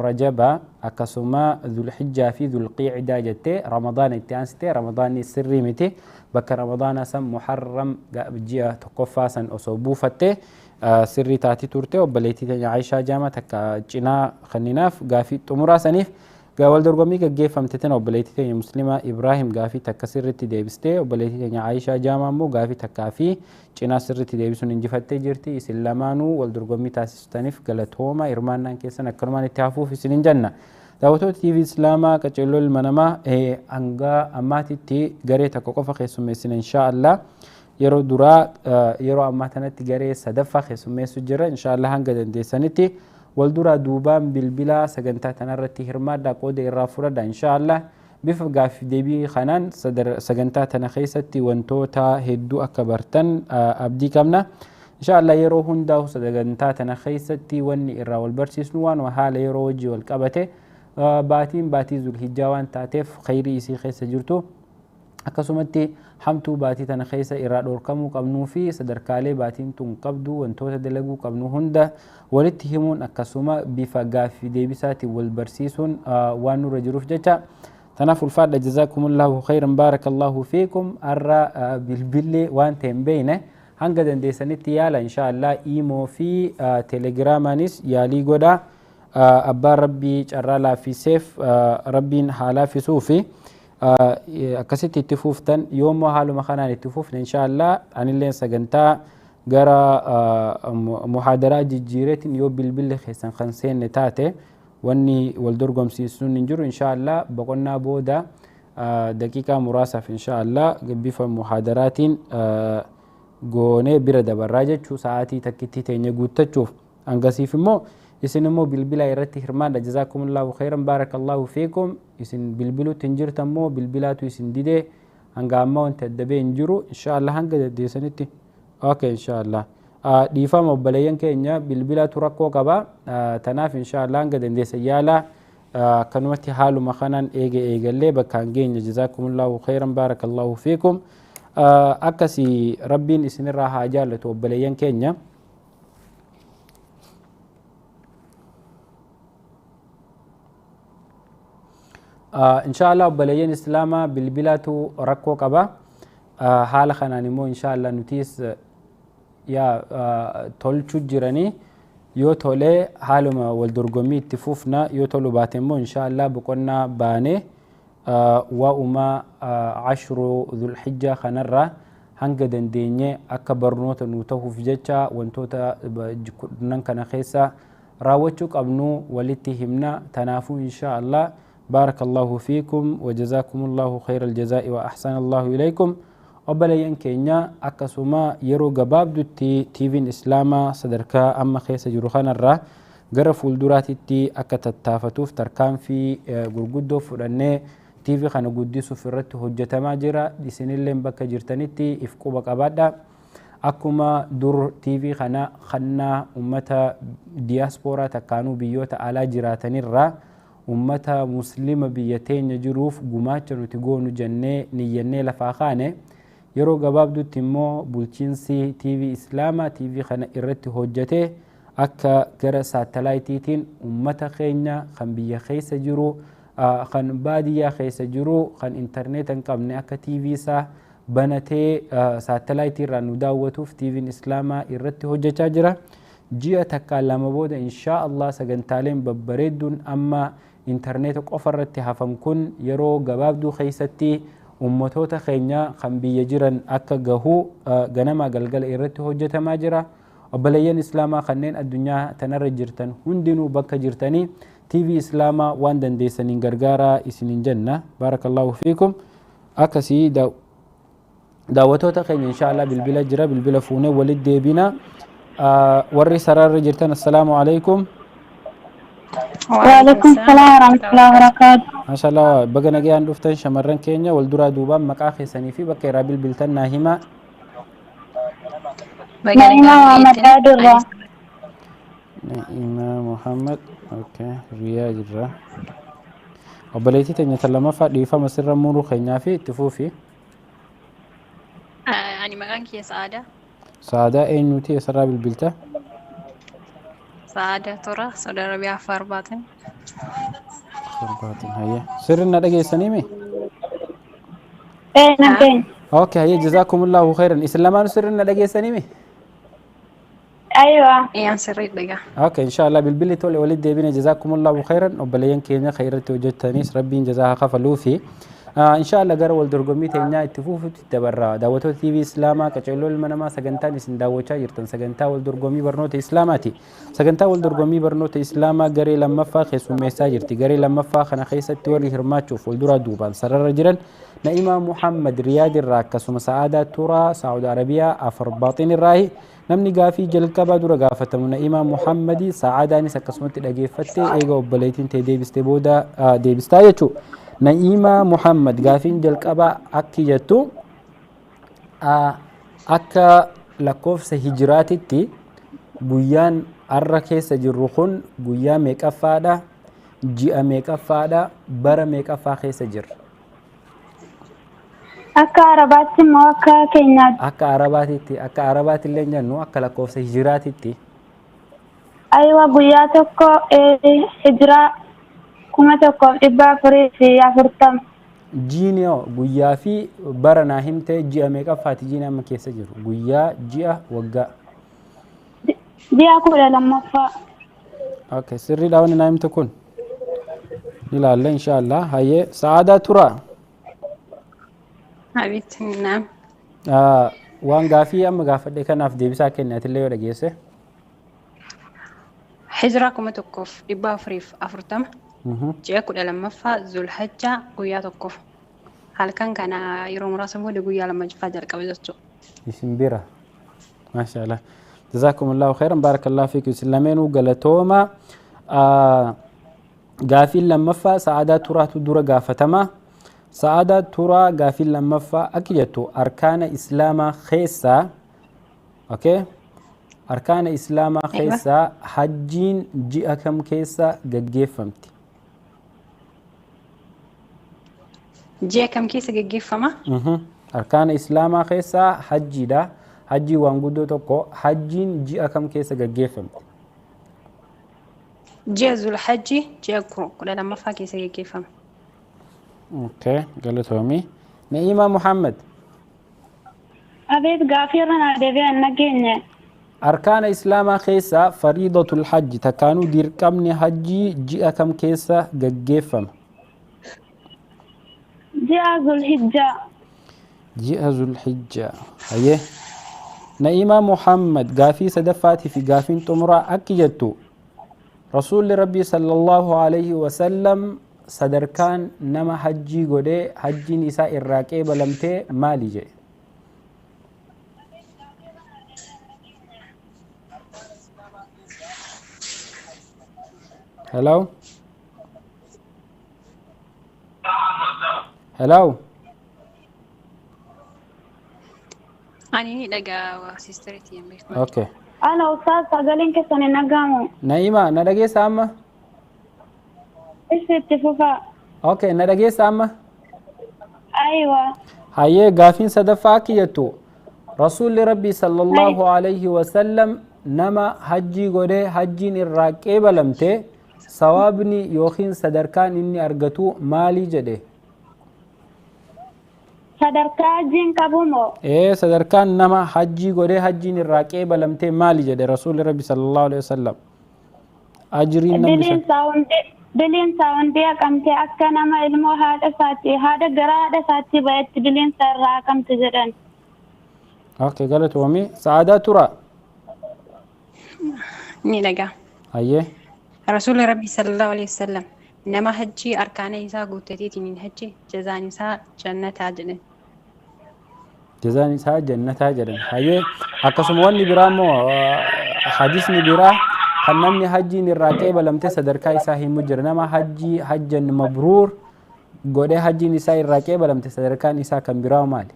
Rajaba, akkasuma Zulhijjaa fi Zulqiicdaa jette. Ramadaana itti aansite, Ramadaanni sirrii miti. Bakka Ramadaana san Muharram ji'a tokkoffaa san osoo buufatte sirrii taati turte. Obboleettii teenya Aayishaa Jaamaa takka cinaa kanninaaf. Gaafii xumuraa saniif wal dorgommii gaggeeffamte tana obboleettii teenya Muslima Ibraahim gaafii takka sirritti deebiste, obboleettii teenya Aayishaa Jaamaa immoo gaafii takkaa fi cinaa sirritti deebisuun injifattee jirti. Isin lamaanuu wal dorgommii taasistaniif galatooma, hirmaannaan keessan akkanumaan itti hafuuf isin hin janna. Daawwattoota TV Islaamaa qaceelloo ilma namaa, hanga ammaatitti garee tokko qofa keessummeessina inshaa Allah. Yeroo duraa yeroo ammaa tanatti garee sadaffaa keessummeessu jira. Inshaa Allah hanga dandeessanitti wal duraa duubaan bilbilaa sagantaa tanarratti hirmaadhaa, qooda irraa fudhadha. Inshaa Allah bifa gaaffii deebii kanaan sagantaa tana keessatti wantoota hedduu akka bartan abdii qabna. Inshaa Allah yeroo hundaa'u sagantaa tana keessatti wanni irraa wal barsiisnu waan haala yeroo wajjii wal qabate, baatiin baatii Zulhijjaa waan taateef khayrii isii keessa jirtu, akkasumatti hamtuu baatii tana keessa irraa dhorkamuu qabnuu fi sadarkaalee baatiin tun qabdu, wantoota dalaguu qabnu hunda walitti himuun, akkasuma bifa gaaffii deebisaatiin wal barsiisuun waan nurra jiruuf jecha. Tanaaf ulfaadha, jazaakumullahu khayran, baarakallahu fiikum. Har'a bilbilli waan ta'e hin beekne, hanga dandeessanitti yaala insha Allah. Iimoo fi telegiraamaanis yaalii godhaa. Abbaan Rabbii carraa laaffiseef Rabbiin haa laaffisuu fi akkasitti itti fuuftan. Yoommoo haaluma kanaan itti fuufne insha Allah anilleen sagantaa gara muhaadaraa jijjiireetiin, yoo bilbilli keessan kan seenne taate wanni wal dorgomsiisuun hin jiru. Insha Allah boqonnaa booda daqiiqaa muraasaaf insha Allah bifa muhaadaraatiin goonee bira dabarraa jechuu, sa'aatii takkitti teenya guuttachuuf. Hangasiif immoo isin immoo bilbila irratti hirmaadha. Jazaakumullahu khairan, baarakallahu fiikum. Isin bilbiluutti hin jirtan moo bilbilaatu isin didee? Hanga ammaa wanti adda ba'e hin jiru. Insha Allah hanga dandeessanitti. Okay, insha Allah dhiifama obboleeyyan keenya, bilbilatu rakkoo qaba. Tanaaf insha Allah hanga dandeessan yaala. Akkanumatti haaluma kanaan eega eegallee bakkaan geenya. Jazaakumullahu khairan, baarakallahu fiikum. Akkasii Rabbiin isinirraa haa jaallatu obboleeyyan keenya. Insha Allah obboleeyyan Islaamaa, bilbilatu rakkoo qaba. Haala kanaan immoo insha Allah nutiis Yaa tolchuu jiranii yoo tolee haaluma wal dorgommii itti fufna, yoo tolu baate immoo insha Allah boqonnaa baanee waa'uma ashru dhulhijjaa kanarraa hanga dandeenye akka barnoota nu tahuuf jecha wantoota 10 kana keessa raawwachuu qabnu walitti himna. Tanaafuu insha Allah baarakallahu fiikum wa jazaakumullahu khayra aljazaa'i wa ahsana Allahu ilaykum. Obboleeyyan keenya, akkasuma yeroo gabaabdutti TV'n Islaamaa sadarkaa amma keessa jiru kanarraa gara fuulduraatitti akka tattaafatuuf tarkaanfii gurguddoo fudhannee TV kana guddisuuf irratti hojjetamaa jira. Isinillee bakka jirtanitti if quba qabaadha. Akkuma dur TV kana kannaa ummata diyaaspooraa takkaanuu biyyoota alaa jiraatanirraa ummata muslima biyya teenya jiruuf gumaacha nuti goonu jennee niyyannee lafaa kaane, yeroo gabaabdutti immoo bulchiinsi TV Islaamaa TV kana irratti hojjetee akka gara saatalaayitiitiin ummata keenya kan biyya keessa jiru, kan baadiyyaa keessa jiru, kan intarneeta hin qabne akka TV isaa banatee saatalaayitii irraa nu daawwatuuf TV'n Islaamaa irratti hojjechaa jira. Ji'a takkaan lama booda inshaa Allah sagantaaleen babbareedduun amma intarneeta qofa irratti hafan kun yeroo gabaabduu keessatti ummatoota keenya kan biyya jiran akka gahu ganamaa galgala irratti hojjetamaa jira. Obboleeyyan Islaamaa kanneen addunyaa tanarra jirtan hundinuu bakka jirtanii TV Islaamaa waan dandeessaniin gargaaraa isiniin jenna. Baarakallahu fiikum. Akkasii daawwattoota keenya, insha Allah bilbila jira, bilbila fuunee walitti deebina. Warri sararra jirtan, assalaamu alaikum. Waalaikum salaam warahmatullahi wabarakatuh. Mashallah, baga nagayaan dhuftan shamarran keenya. Wal duraa duubaan maqaa keessanii fi bakka irraa bilbiltan naa himaa. Na'imaa Muhammad Raadurraa. Na'imaa Muhammad, okay, Riyaa jirra. Obboleettii teenya tan lammaffaa, dhiifama sirra muruu keenyaa fi itti fuufi. Ani maqaan kiyya Sa'aadaa. Sa'aadaa eenyuti, eessarraa bilbilta? Sa'aadaa Toraa, Saudi Arabiyaa, Affaar Baatin. Torbaatin, hayya. Sirri na dhageessanii mi? Ee, nageenya. Okay, hayya, jazaakumullahu khairan. Isin lamaanuu sirri na dhageessanii mi? Aywa. Iyaan sirrii dhagaa. Okay, inshallah bilbilli tole, walitti deebine. Jazaakumullahu khairan. Obboleeyyan keenya khayrratti hojjetanis rabbiin jazaa haa kafaluu fi inshallah gara wal dorgommii teenyaa itti fufuutti dabarra. Daawwattoota TV Islaamaa, qaceelloo ilma namaa, sagantaan isin daawwachaa jirtan sagantaa wal dorgommii barnoota Islaamaati. Sagantaa wal dorgommii barnoota Islaamaa garee lammaffaa keessummeessaa jirti. Garee lammaffaa kana keessatti warri hirmaachuuf wal duraa duubaan sarara jiran Na'imaa Muhammad Riyaad irraa, akkasuma Sa'aadaa Turaa Saa'ud Arabiyaa Afar Baaxin irraahi. Namni gaafii jalqabaa dura gaafatamu Na'imaa Muhammadii. Sa'aadaanis akkasumatti dhageeffattee eega obboleettiin ta'e deebistee booda deebistaa jechuudha. Na'imaa Muhammad, gaafiin jalqabaa akki jettu, akka lakkoofsa hijiraatitti guyyaan har'a keessa jirru kun guyyaa meeqaffaadha? Ji'a meeqaffaadha? Bara meeqaffaa keessa jirra? Akka Arabaatti immoo akka keenyaatti? Akka Arabaatitti, akka Arabaatti illee hin jennu, akka lakkoofsa hijiraatitti. Aywa, guyyaa 1 hijiraa 1440. Jiini hoo? Guyyaa fi bara naa himtee, ji'a meeqaffaati jiini amma keessa jiru? Guyyaa, ji'a, waggaa. Ji'a 12ffaa. Okay, sirriidha wanni naa himte kun. Ni ilaalla inshaallah. Hayyee, Sa'aadaa Turaa. Abitti naam. Waan gaafii amma gaafadhe kanaaf deebisaa kenni atillee yoo dhageesse. Hijiraa 1440, ji'a 12ffaa, Zulhajjaa guyyaa 1. Halkan kana yeroo muraasa booda guyyaa lammaffaa jalqaba jechuudha. Isin bira. Maashaallah. Jazaakumullahu khairan, baarakallahu fiikum, isin lameenuu galatooma. Gaafiin lammaffaa Sa'aadaa Turaatu dura gaafatama. Sa'aadaa Turaa, gaafiin lammaffaa akki jettu, arkaana Islaamaa keessaa, okay? Arkaana Islaamaa keessaa hajjiin ji'a kam keessa gaggeeffamti? Ji'a kam keessa gaggeeffama? Arkaana Islaamaa keessaa hajjiidha. Hajjii waan guddoo tokko, hajjiin ji'a kam keessa gaggeeffamti? Ji'a Zulhajji, ji'a 12ffaa keessa gaggeeffama. Okay, galatoomii. Na'iimaa Muhammad. Abeet, gaafii irra naa deebi'an nageenye. Arkaana islaamaa keessaa fariidatul hajji takkaanuu dirqamni hajjii ji'a kam keessa gaggeeffama? Ji'a Zulhijjaa. Ji'a Zulhijjaa. Hayyee. Na'imaa Muhammad gaafii sadaffaatii fi gaafiin xumuraa akki jettu Rasuulli Rabbii sallallahu alaihi wasallam sadarkaan nama hajjii godhee hajjiin isaa irraa qeebalamtee maali jedhe? Hello? Hello? Ani ni dhagaa siisteriitii hin beeku. Okay. Ala ustaaz, sagaleen keessan hin dhagahamu. Na'imaa, na dhageessa amma? Ishi, itti fufaa. Okay, na dhageessa amma? Aywa. Hayyee, gaafiin sadaffaa akki jettu Rasuulli Rabbii sallallahu alaihi wasallam nama hajjii godhee hajjiin irraa qeebalamte sawaabni yookiin sadarkaan inni argatu maali jedhe? Sadarkaa hajjiin qabu moo? Ee, sadarkaan nama hajjii godhee hajjiin irraa qeebalamte maali jedhe Rasuulli Rabbi sallallahu alaihi wasallam? Ajriin namni Diliin san isaa hundi, diliin isaa hundi haqamte, akka nama ilmoo haadha isaatti haadha gara haadha isaatti ba'etti diliin isaa irraa haqamte jedhan. Okay, galatoomi. Sa'aadaa Tura. Ni dhagaa. Hayyee. Rasuulli Rabbii sallallahu alaihi wasallam nama hajjii arkaana isaa guuttateetiin hin hajji jazaan isaa jannataa jedhan. Jazaan isaa jannataa jedhan. Hayyee, akkasuma wanni biraa immoo hadisni biraa kan namni hajjiin irraa qeebalamte sadarkaa isaa himu jira. Nama hajjii hajjan mabruur godhee hajjiin isaa irraa qeebalamte sadarkaan isaa kan biraa maali?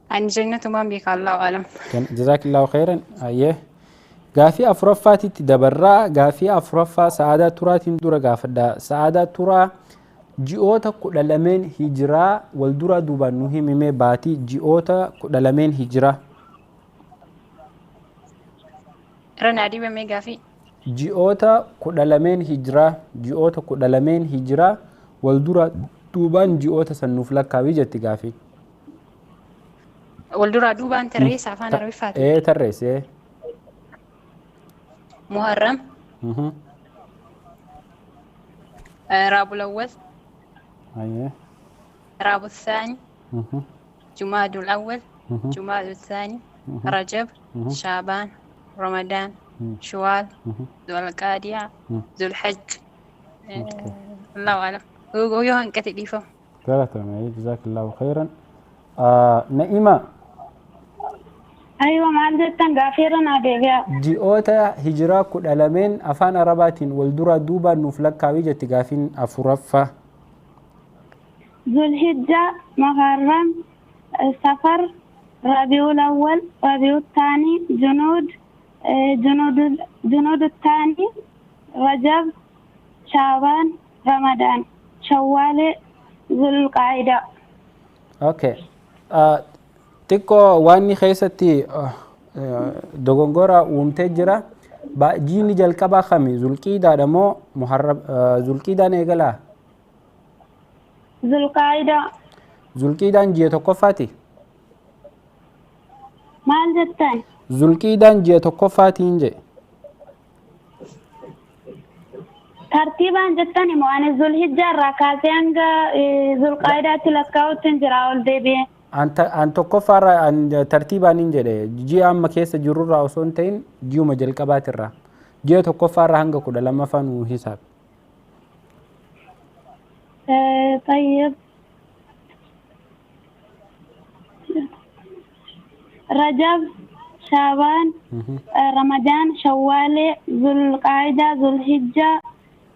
Ani jannatumaan beeka, Allahu alam. Jazaakillahu khairan. Hayyee. Gaafii afuraffaatitti dabarraa. Gaafii afuraffaa Sa'aadaa Turaatiin dura gaafadha. Sa'aadaa Turaa, ji'oota 12 hijiraa wal duraa duubaan nu himimee, baatii ji'oota 12 hijiraa. Irra naa dibamee gaafii. Ji'oota 12 hijiraa, ji'oota 12 hijiraa wal duraa duubaan ji'oota san nuuf lakkaawii jetti gaafii. Wal duraa duubaan tarreessa afaan Arabiffaati. Ee, tarreessee. Muharram, Raabul Awwal, Raabul Saani, Jumaadul Awwal, Jumaadul Saani, Rajab, Shaabaan, Ramadaan, Shuwaal, Zulqaadiyaa, Zulhajj. Allahu alam. Yoo hanqate dhiifama. Galatoomi, jazaakillahu khairan. Na'ima. Aywa, maal jettan? Gaafii irra naa deebi'a. Ji'oota hijiraa 12 afaan Arabaatiin wal duraa duubaan nuuf lakkaawii jetti gaafiin afuraffaa. Zulhijjaa, Muharram, Safar, Rabiul Awwal, Rabiul Taani, Junuud, Junuud Taani, Rajab, Shaabaan, Ramadaan, Shawwaale, Zulqaa'idaa. Okay. Xiqqoo waan inni keessatti dogongora uumtee jira. Jiini jalqabaa kami? Zulqiidaadha moo Muharram? Zulqiidaan eegalaa? Zulqaa'idaa. Zulqiidaan ji'a tokkoffaati? Maal jettan? Zulqiidaan ji'a tokkoffaatiin jedhe. Tartiibaan jettan immoo ani Zulhijjaa irraa kaasee hanga Zulqaa'idaatti lakkaa'utti hin jira ol deebi'ee. An tokkoffaarraa an tartiibaan hin jedhe, ji'a amma keessa jirurraa osoo hin ta'in ji'uma jalqabaatirraa. Ji'a tokkoffaarraa hanga 12ffaa nu hisaab. طيب، رجب، شعبان، رمضان، شوال، ذو القعدة، ذو الحجة،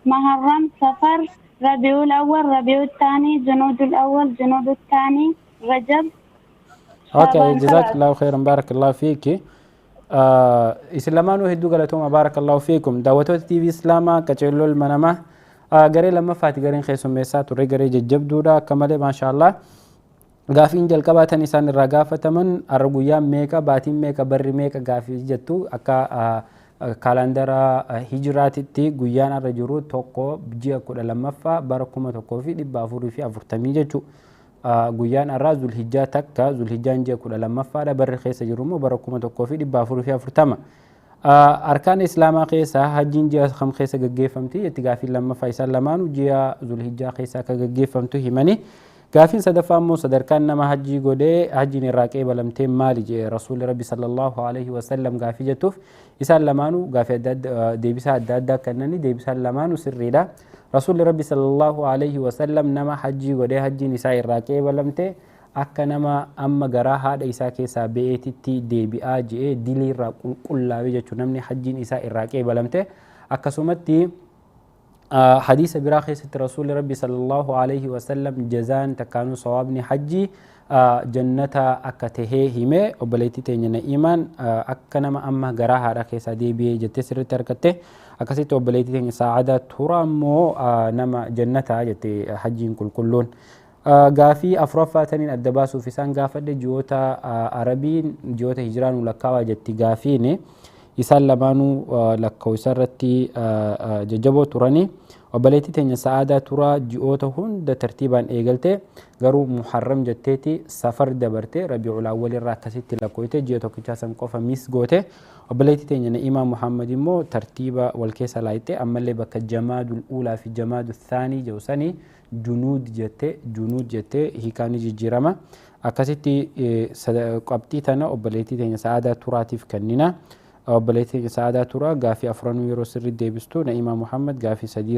محرم، صفر، ربيع الأول، ربيع الثاني، جنود الأول، جنود الثاني، رجب، Okay. شعبان. جزاك خلاص. الله خيرا، بارك الله فيك. Isin lamaanuu hedduu galatooma, بارك الله فيكم. Daawwattoota TV Islaamaa, qaceelloo ilma namaa garee lammaffaati gareen keessummeessaa turre garee jajjabduudha akka malee, maashaallah. Gaafiin jalqabaa tan isaan irraa gaafataman har'a guyyaan meeqa, baatiin meeqa, barri meeqa gaafii jettu akka kaalandara hijiraatitti guyyaan har'a jiru 1 ji'a 12ffaa bara 1440 jechuudha. Guyyaan har'aa Zulhijjaa 1, Zulhijjaan ji'a 12ffaadha. Barri keessa jiru immoo bara 1440. Arkaan Islaamaa keessaa hajjiin ji'a kam keessa gaggeeffamti jetti gaafiin lammaffaa. Isaan lamaanuu ji'a Zulhijjaa keessa akka gaggeeffamtu himani. Gaafiin sadaffaa immoo sadarkaan nama hajjii godhee hajjiin irraa qeebalamtee maali jee Rasuulli Rabbi sallallahu alaihi wasallam gaafii jettuuf isaan lamaanuu gaafii adda adda deebisaa adda addaa kennanii deebisaan lamaanuu sirriidha. Rasuulli Rabbi sallallahu alaihi wasallam nama hajjii godhee hajjiin isaa irraa qeebalamte akka nama amma garaa haadha isaa keessaa ba'eetitti deebi'aa je'ee dilii irraa qulqullaa'e jechuudha namni hajjiin isaa irraa qeebalamte. Akkasumatti hadiisa biraa keessatti Rasuulli Rabbi sallallahu alaihi wasallam jazaan takkaanuu sawaabni hajjii jannata akka tahee hime. Obboleettii teenya Na'iimaan akka nama amma garaa haadha keessaa deebi'ee jettee sirriitti argatte. Akkasitti obboleettii teenya Sa'aadaa Turaa immoo nama jannata jette hajjiin qulqulluun. Gaafii afuraffaa taniin adda baasuuf isaan gaafadhe ji'oota Arabiin ji'oota hijiraa nu lakkaawaa jetti gaafiin. Isaan lamaanuu lakkoofsa irratti jajjaboo turani. Obboleettii teenya Sa'aadaa Turaa ji'oota hunda tartiibaan eegalte garuu Muharram jetteeti Safar dabarte Rabiicul Awwal irraa akkasitti lakkoofte ji'a tokkichaa san qofa mis goote. Obboleettii teenya Na'iimaa Muhammad immoo tartiiba wal keessa laayite ammallee bakka Jamaadul Uulaa fi Jamaadul Thaanii jedhu sanii Junuud jette Junuud jette hiikaan jijjiirama. Akkasitti qabxii tana obboleettii teenya Sa'aadaa Turaatiif kennina. Obboleettii teenya Sa'aadaa Turaa gaafii afranuu yeroo sirriitti deebistu Na'iimaa Muhammad gaafii 4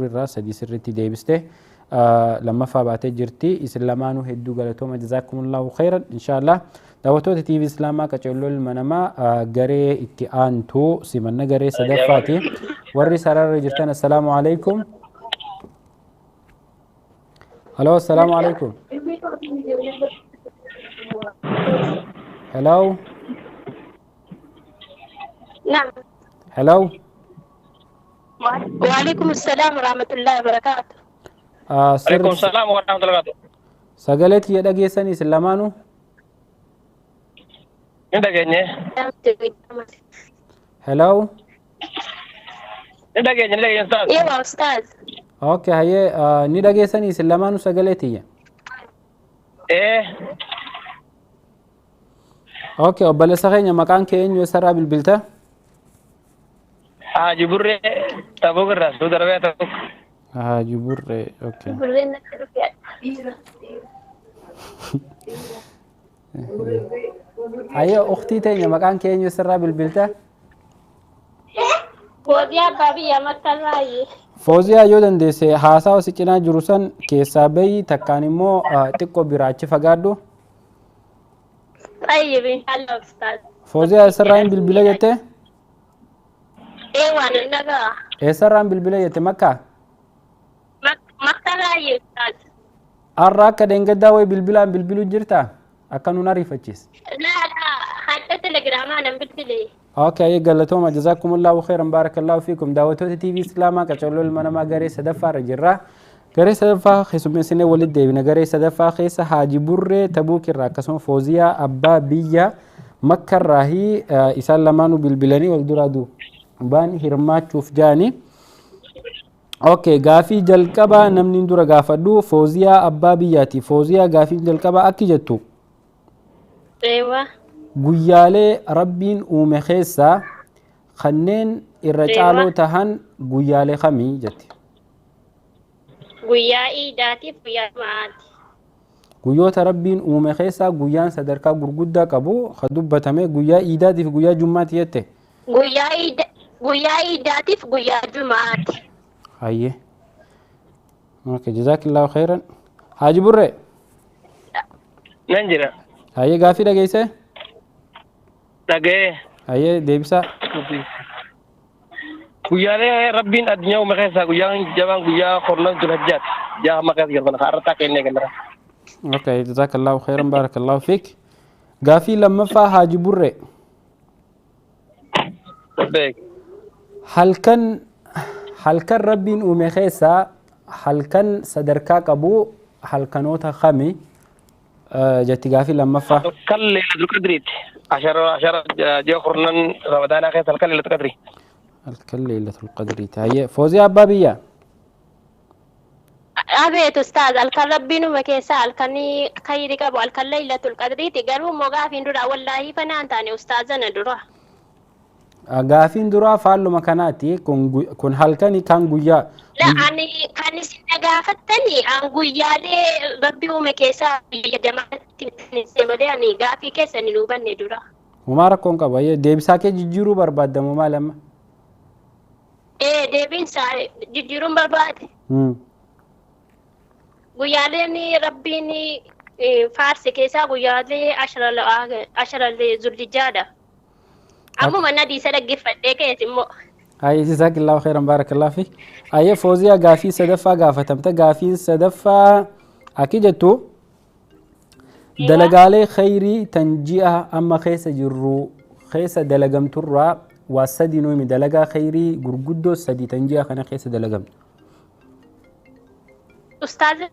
irraa 3 sirriitti deebiste lammaffaa baatee jirti. Isin lamaanuu hedduu galatooma, jazaakumullahu khairan. Inshaallah daawwattoota TV Islaamaa qaceelloo ilma namaa garee itti aantu simanna garee sadaffaati. Warri sararra jirtan assalaamu alaikum. Hello, assalaamu alaikum. Hello. نعم. Hello. وعليكم السلام ورحمة الله وبركاته. عليكم السلام ورحمة الله وبركاته. Sagalee kiyya dhageessanii isin lamaanuu? Ni dhageenye. Hello. Ni dhageenye, ni dhageenye ustaaz. ايوه أستاذ. Okay, hayyee, ni dhageessanii isin lamaanuu sagalee tiyya? Ee. Okay, obboleessa keenya maqaan kee eenyu, eessarraa bilbilta? Haji Burree Tabuk irraa, Suudi Arabiyaa Tabuk. Haji Burree, okay. Burreen natti dhufe. Hayyee, ukhtii teenya maqaan kee eenyu, eessarraa bilbilta? Fooziyaa abbaa biyya Makkarraayi. Fooziyaa, yoo dandeesse haasawa si cinaa jiru san keessaa bahi takkaan immoo xiqqoo biraa achi fagaadhu. طيب إن شاء الله أستاذ. Fooziyaa, eessarraa hin bilbila jettee? ايوه nagaa. Eessarraan bilbila jette, Makkaa? Makkarraayi أستاذ. Har'a akka deengaddaa wayi bilbilaan bilbiluu jirtaa? Akka nun ariifachiis. لا لا، حتى تليجرام أنا bilbile. Okay, galatooma, jazakumullahu khairan, barakallahu fiikum. Daawwattoota TV Islaamaa qacarroo ilma namaa garee sadaffaarra jirra. Garee sadaffaa keessummeessinee walitti deebina. Garee sadaffaa keessa Haaji Burree Tabuuk irraa akkasuma Fooziyaa abbaa biyya Makkarraahi isaan lamaanuu bilbilanii wal duraa duubaan hirmaachuuf jaani. Okay, gaafii jalqabaa namni dura gaafadhu Fooziyaa abbaa biyyaati. Fooziyaa, gaafiin jalqabaa akki jettu. ايوه. Guyyaalee Rabbiin uume keessaa kanneen irra caaloo tahan guyyaalee kamii jetti? Guyyaa iidaatiif guyyaa jumaati. Guyyoota Rabbiin uume keessaa guyyaan sadarkaa gurguddaa qabu ka dubbatame guyyaa iidaatiif guyyaa jummaati jette. Guyyaa iidaatiif guyyaa jumaati. Hayyee. Okay, jazaakillahu khairan. Haaji Burree. Nan jira. Hayyee, gaafii dhageessee? Dhaga'ee. Hayyee, deebisaa. Guyyaalee Rabbiin addunyaa uume keessaa guyyaan jabaan guyyaa 10 Zulhajjaati. Jaa amma keessa jirtan har'a ta'a kennee kennara. Okay, jazakallahu khairan, barakallahu fiik. Gaafii lammaffaa, Haaji Burree. Beek. Halkan Rabbiin uume keessaa halkan sadarkaa qabu halkanoota kami jetti gaafii lammaffaa. Halkan Leelatul Qadriiti. 10 ji'a 10 Ramadaanaa keessa halkan Leelatul Qadri. Halkan Leelatul Qadriiti. Hayyee, Fooziyaa abbaa biyyaa. Abeet ustaaz halkan rabbiin uume keessaa halkanii khayri qabu halkan laylatul qadriiti garuu immoo gaafiin dura wallaahi fanaan taane ustaazana dura. Gaafiin duraa faalluma kanaati kun halkani kan guyyaa. La ani kan isin gaafattani an guyyaalee rabbi uume keessaa jamaatti malee ani gaafii keessan hin hubanne dura. Homaa rakkoon qabu deebisaa kee jijjiiruu barbaaddamu maal amma? Ee deebiinsaa jijjiiruun barbaade. Guyyaaleen rabbiin faarse keessaa guyyaalee ashara zulhijjaadha. Ammuma nadiisa dhaggeeffadhee kees immoo. Ayyee jazaakillaahu khairan baarakallaahu fiik. Ayyee Fooziyaa gaafii sadaffaa gaafatamte gaafiin sadaffaa akki jettu dalagaalee khayrii tan ji'a amma keessa jirru keessa dalagamturraa waa sadi nuu himi dalagaa khayrii gurguddoo sadi tan ji'a kana keessa dalagamtu. Ustaaza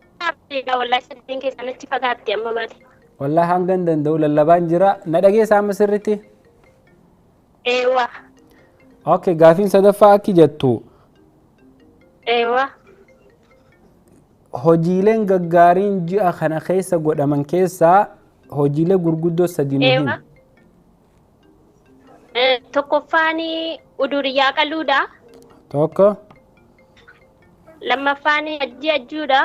wallahi sadiin keessan achi fagaatti amma maali. Wallahi hanga hin danda'u lallabaan jira na dhageessa amma sirritti. Eewa. Okay gaafiin sadaffaa akki jettu. Eewa. Hojiileen gaggaariin ji'a kana keessa godhaman keessaa hojiilee gurguddoo sadi nu himi. Tokkoffaan uduriyyaa qaluudha. Tokko. Lammaffaan hajjii ajjuudha.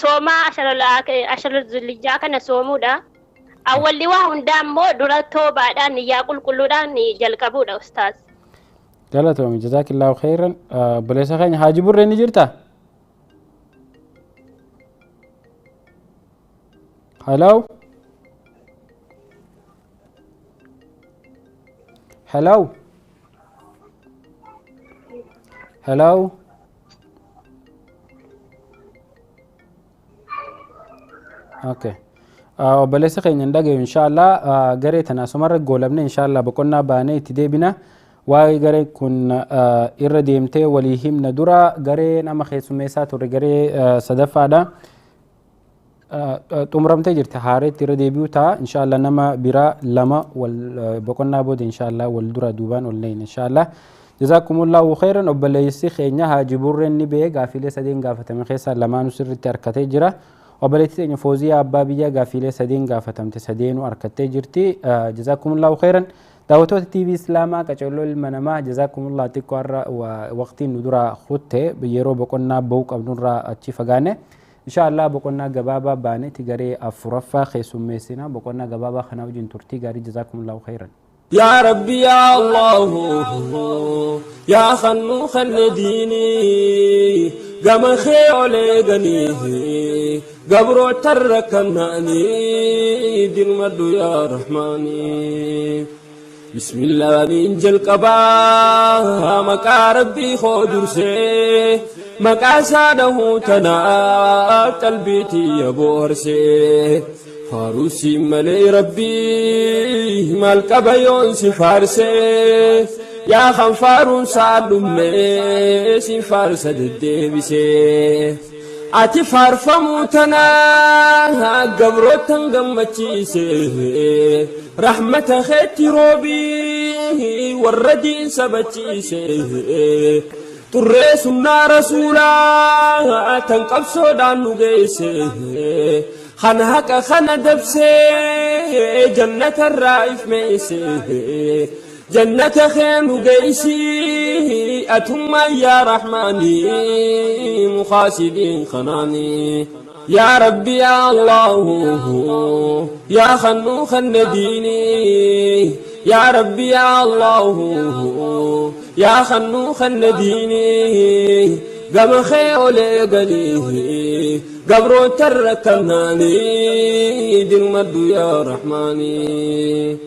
Soomaa ashara zulhijjaa kana soomuudha. Awwalli waa hundaa immoo dura toobaadhaan niyyaa qulqulluudhaan jalqabuudha ustaaz. Galatoomi jazaakillaahu khairan. Obboleessa keenya Haaji Burree ni jirtaa? Hello? Hello? Hello? Okay. Obboleessa keenya hin dhagayu inshaallah garee tana asumarra goolabne inshaallah boqonnaa baanee itti deebina. Waa'ee garee kun irra deemtee walii himna dura garee nama keessummeessaa turre garee sadaffaadha. Xumuramtee jirti haareetti irra deebi'uu ta'a inshaallah nama biraa lama wal boqonnaa booda inshaallah wal dura duubaan ol neeyna inshaallah. Jazaakumullahu khairan obboleessi keenya Haaji Burreen ni ba'ee gaafiilee sadeen gaafatame keessaa lamaanuu sirriitti harkatee jira. Obboleettii teenya Fooziyaa Abbaa Biyyaa gaafiilee sadeen gaafatamte sadeenuu harkattee jirti. Jazaakumullahu khairan. Daawwattoota TV Islaamaa qacarroo ilma namaa jazaakumullah xiqqoo har'a waqtiin nu dura kutte yeroo boqonnaa ba'uu qabnurraa achi fagaanne. Inshaallah boqonnaa gabaabaa baaneeti garee afuraffaa keessummeessina boqonnaa gabaabaa kana wajjin turtii gaarii jazaakumullahu khairan. يا ربي يا الله يا خنو خن ديني قم خيولي غنيه قبرو تركناني دين مدو يا رحماني بسم الله من جل قبا مكا ربي خودرسي مكا ساده تنا قلبيتي يا بورسي فاروسي ملي ربي مالك بيون سفارسي يا خنفارون سالمي سفارس الدبسي ati faarfamuu tanaa gabrootan gammachiise rahmata keetti roobii warra diin sabachiise xurree sunnaa rasuulaa tan qabsoodhaan nu geesse kana haqa kana dabsee jannatarraa ifmeesse jannata kee nu geessi أتما يا رحماني مخاسدين خناني يا ربي يا الله يا خنو خن ديني يا ربي يا الله يا خنو خن ديني قم خيولي قليه قبرو تركناني دين مدو يا رحماني.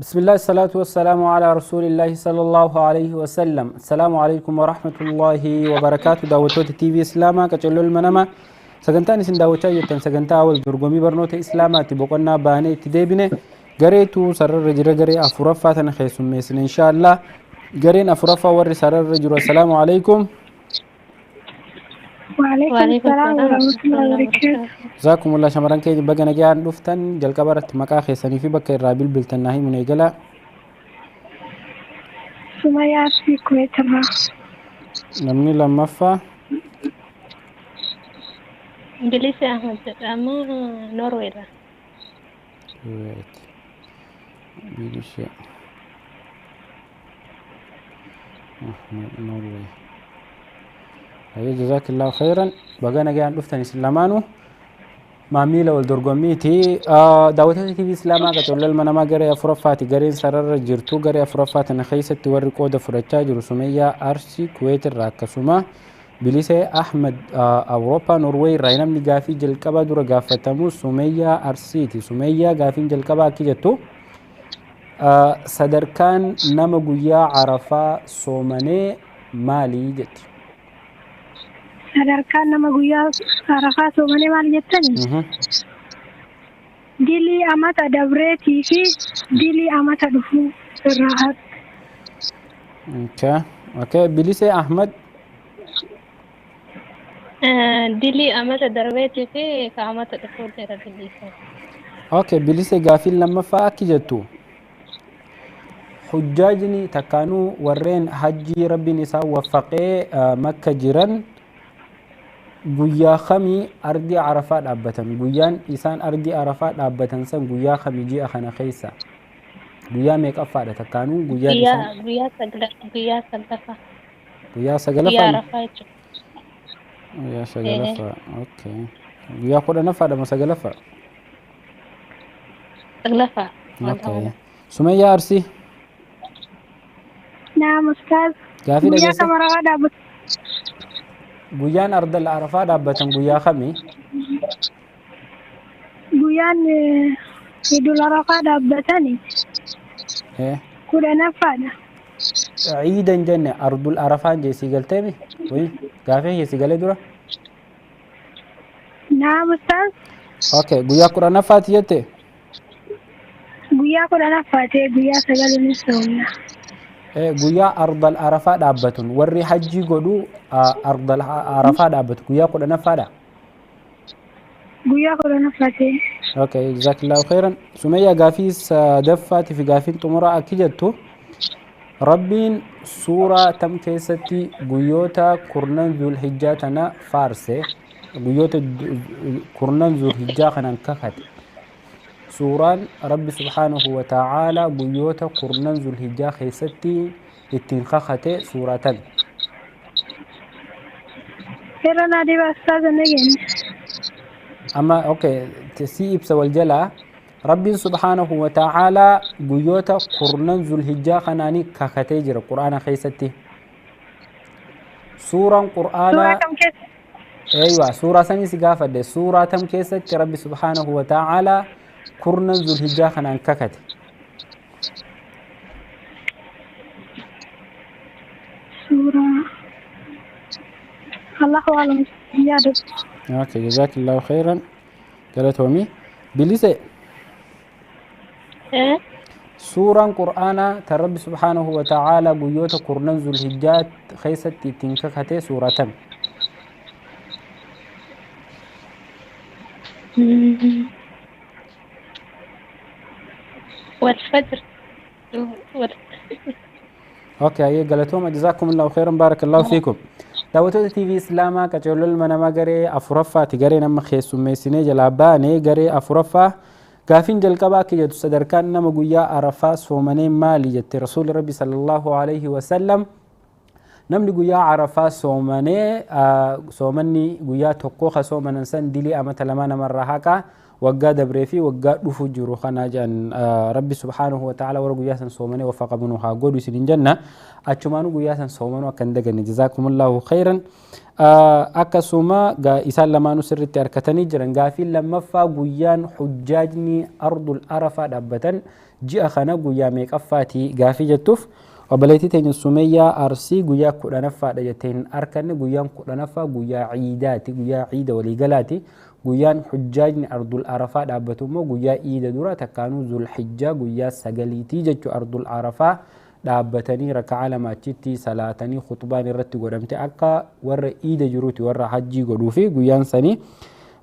بسم الله الصلاة والسلام على رسول الله صلى الله عليه وسلم. السلام عليكم ورحمة الله وبركاته. داوتوت تي في إسلاما كتلو المنما سجنتاني سن داوتا يتن سجنتا أول درجومي برنوت إسلاما تبقنا باني تدبنه جريتو سرر رجل جري أفرفة تنخيس ميسن إن شاء الله جرين أفرفة ور سرر رجل. السلام عليكم. وعليكم السلام ورحمة الله وبركاته. جزاكم الله شمران كي بقنا جان لفتن جل كبرت مكا خيسني في بك الرابيل بلتناهي من إجلا. Sumayyaa Arsii Kuweetirraa. Namni lammaffaa. Bilisa Ahmad jedhama Norweerraa. Kuwait. Bilisa Ahmad Norway. Hayyee, jazaakillaahu khayran. Baga nagaan dhuftan isin lamaanuu. Maamila wal dorgommiiti. Daawwattoota TV Islaamaa qacollal manamaa garee afuraffaati. Gareen sararra jirtu garee afuraffaa tana keessatti warri qooda fudhachaa jiru Sumayyaa Arsii Kuweet irraa, akkasuma Bilisee Ahmad Awurooppaa Norweey irraa. Namni gaafii jalqabaa dura gaafatamu Sumayyaa Arsiiti. Sumayyaa, gaafiin jalqabaa akki jettu: sadarkaan nama guyyaa Arafaa soomanee maalii jetti? Sadarkaan nama guyyaa Arafaa soomanee maal jettani? Dilii amata dabreetii fi dilii amata dhufuu irraa haqa. Okay. Bilisee Ahmad. Dilii amata darbeetii fi ka amata dhufuu irra bilisa. Okay, Bilisee, gaafiin lammaffaa akki jettu: hujjaajni takkaanuu warreen hajjii rabbiin isaan waffaqee Makka jiran guyyaa kamii ardii Arafaa dhaabbatan? Guyyaan isaan ardii Arafaa dhaabbatan san guyyaa kamii ji'a kana keessa? Guyyaa meeqaffaadha takkaanuu guyyaan isaan? Guyyaa saglaffaa. Guyyaa Guyyaa sagalaffaa. Arafaa jechuudha. Guyyaa sagalaffaa. Okay. Guyyaa 10ffaadha moo sagalaffaa? Saglaffaa. Okay. Sumayyaa Arsii. Naam, ustaaz. Gaafii Guyyaa dhageesse? kam Arafaa dhaabbatu? Guyyaan ardal Arafaa dhaabbatan guyyaa kamii? Guyyaan Idul Arafaa dhaabbatani 10ffaadha. Ciida hin jenne, ardul Arafaan jee sii galteemi? Wayi gaafii kee si galee dura? Naam, ustaaz. Okay, guyyaa 10ffaati jette? Guyyaa 10ffaa ta'e, guyyaa sagal ni soomna. Guyyaa ardal Arafaa dhaabbatun warri hajjii godhu ardal Arafaa dhaabbatu guyyaa 10ffaadha. Guyyaa 10ffaa ta'e. Okay, jazaakillaahu khairan. Sumayyaa, gaafii sadaffaati fi gaafiin xumuraa akki jettu: Rabbiin suuraa tam keessatti guyyoota kurnan Zulhijjaa tana faarse, guyyoota kurnan Zulhijjaa kanan kakate? Suuraan Rabbi subhaanahu wa ta'aalaa guyyoota kurnan Zulhijjaa keessatti ittiin kakate suuraa tami? Irra naa deebi'aa, ustaaza, nageenya. Amma okay, si ibsa wal jalaa. Rabbiin subhaanahu wa ta'aalaa guyyoota kurnan Zulhijjaa kanaanii kakatee jira Qur'aana keessatti. Suuraan Suuraa Qur'aanaa kam keessa? Eeywa, suuraa sanii si gaafadhe. Suuraa tam keessatti Rabbi subhaanahu wa ta'aalaa kurnan Zulhijjaa kanaan kakate? Suuraa. Allahu alam, yaadatu. Okay, jazaakillaahu khairan. Galatoomi. Bilise. Suuraan Qur'aanaa tan Rabbi subhaanahu wa ta'aalaa guyyoota kurnan Zulhijjaa keessatti ittiin kakate suuraa tami? والفجر. Okay, ayyee, galatooma, jazaakumullahu khairan, baarakallahu fiikum. Daawwattoota TV Islaamaa qaceelloo ilma namaa garee afuraffaati. Garee nama keessummeessinee jalaa baane garee afuraffaa. Gaafiin jalqabaa akka jettu: sadarkaan nama guyyaa Arafaa soomanee maali jette Rasuulli Rabbi sallallahu alaihi wasallam? Namni guyyaa Arafaa soomanee, soomanni guyyaa tokko ka soomanan san dilii amata 2 namarraa haqaa, waggaa dabree fi waggaa dhufu jiru kana jedhan. Rabbi subhaanahu wa ta'ala warra guyyaa san soomanee waffaqamu haa godhu isin jenna. Achumaanuu guyyaa san soomanuu akka hin daganne. Jazaakumullahu khairan. Akkasuma isaan lamaanuu sirriitti harkatanii jiran. Gaafiin lammaffaa: guyyaan hujjaajni ardul Arafaa dhaabbatan ji'a kana guyyaa meeqaffaati gaafii jettuuf, obboleettii teenya Sumayyaa Arsii guyyaa 10ffaadha jettee hin arkanne. Guyyaan 10ffaa guyyaa ciidaati, guyyaa ciida waliigalaati. Guyyaan hujjaajni ardul Arafaa dhaabbatu immoo guyyaa iida dura takkaanuu Zulhijjaa guyyaa 9iitii jechuu. Ardul Arafaa dhaabbatanii raka'aa 2 achitti salaatanii khutbaan irratti godhamte akka warra iida jiruuti warra hajjii godhuu fi guyyaan sanii.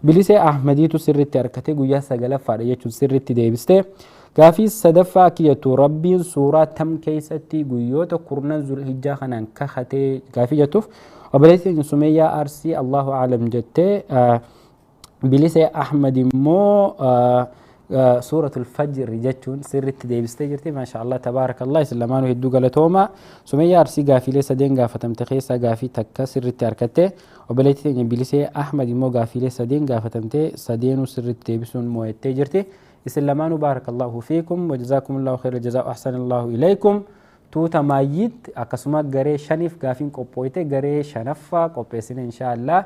Bilisee Ahmadiitu sirritti harkate, guyyaa sagalaffaadha jechuun sirritti deebiste. Gaafii sadaffaa akka jettu Rabbiin suuraa tam keessatti guyyoota kurnan Zulhijjaa kanaan kakatee gaafii jettuuf obboleettii keenya Sumeeyyaa Arsii Allahu a'lam jettee, Bilisee Ahmad immoo suuratul Fajr jechuun sirriitti deebistee jirti. Maasha Allah, tabaarakallah, isin lamaanuu hedduu galatooma. Sumeeyyaa Arsii gaafiilee sadeen gaafatamte keessaa gaafii takka sirriitti harkatte. Obboleettii teenya Bilisee Ahmad immoo gaafiilee sadeen gaafatamte sadeenuu sirriitti deebisuun mo'attee jirti. Isin lamaanuu baarakallahu fiikum wa jazaakumullahu khayra jazaa, ahsanallahu ilaykum. Tuuta maayyiitti akkasuma garee shaniif gaafiin qophooyte, garee shanaffaa qopheessine inshaallah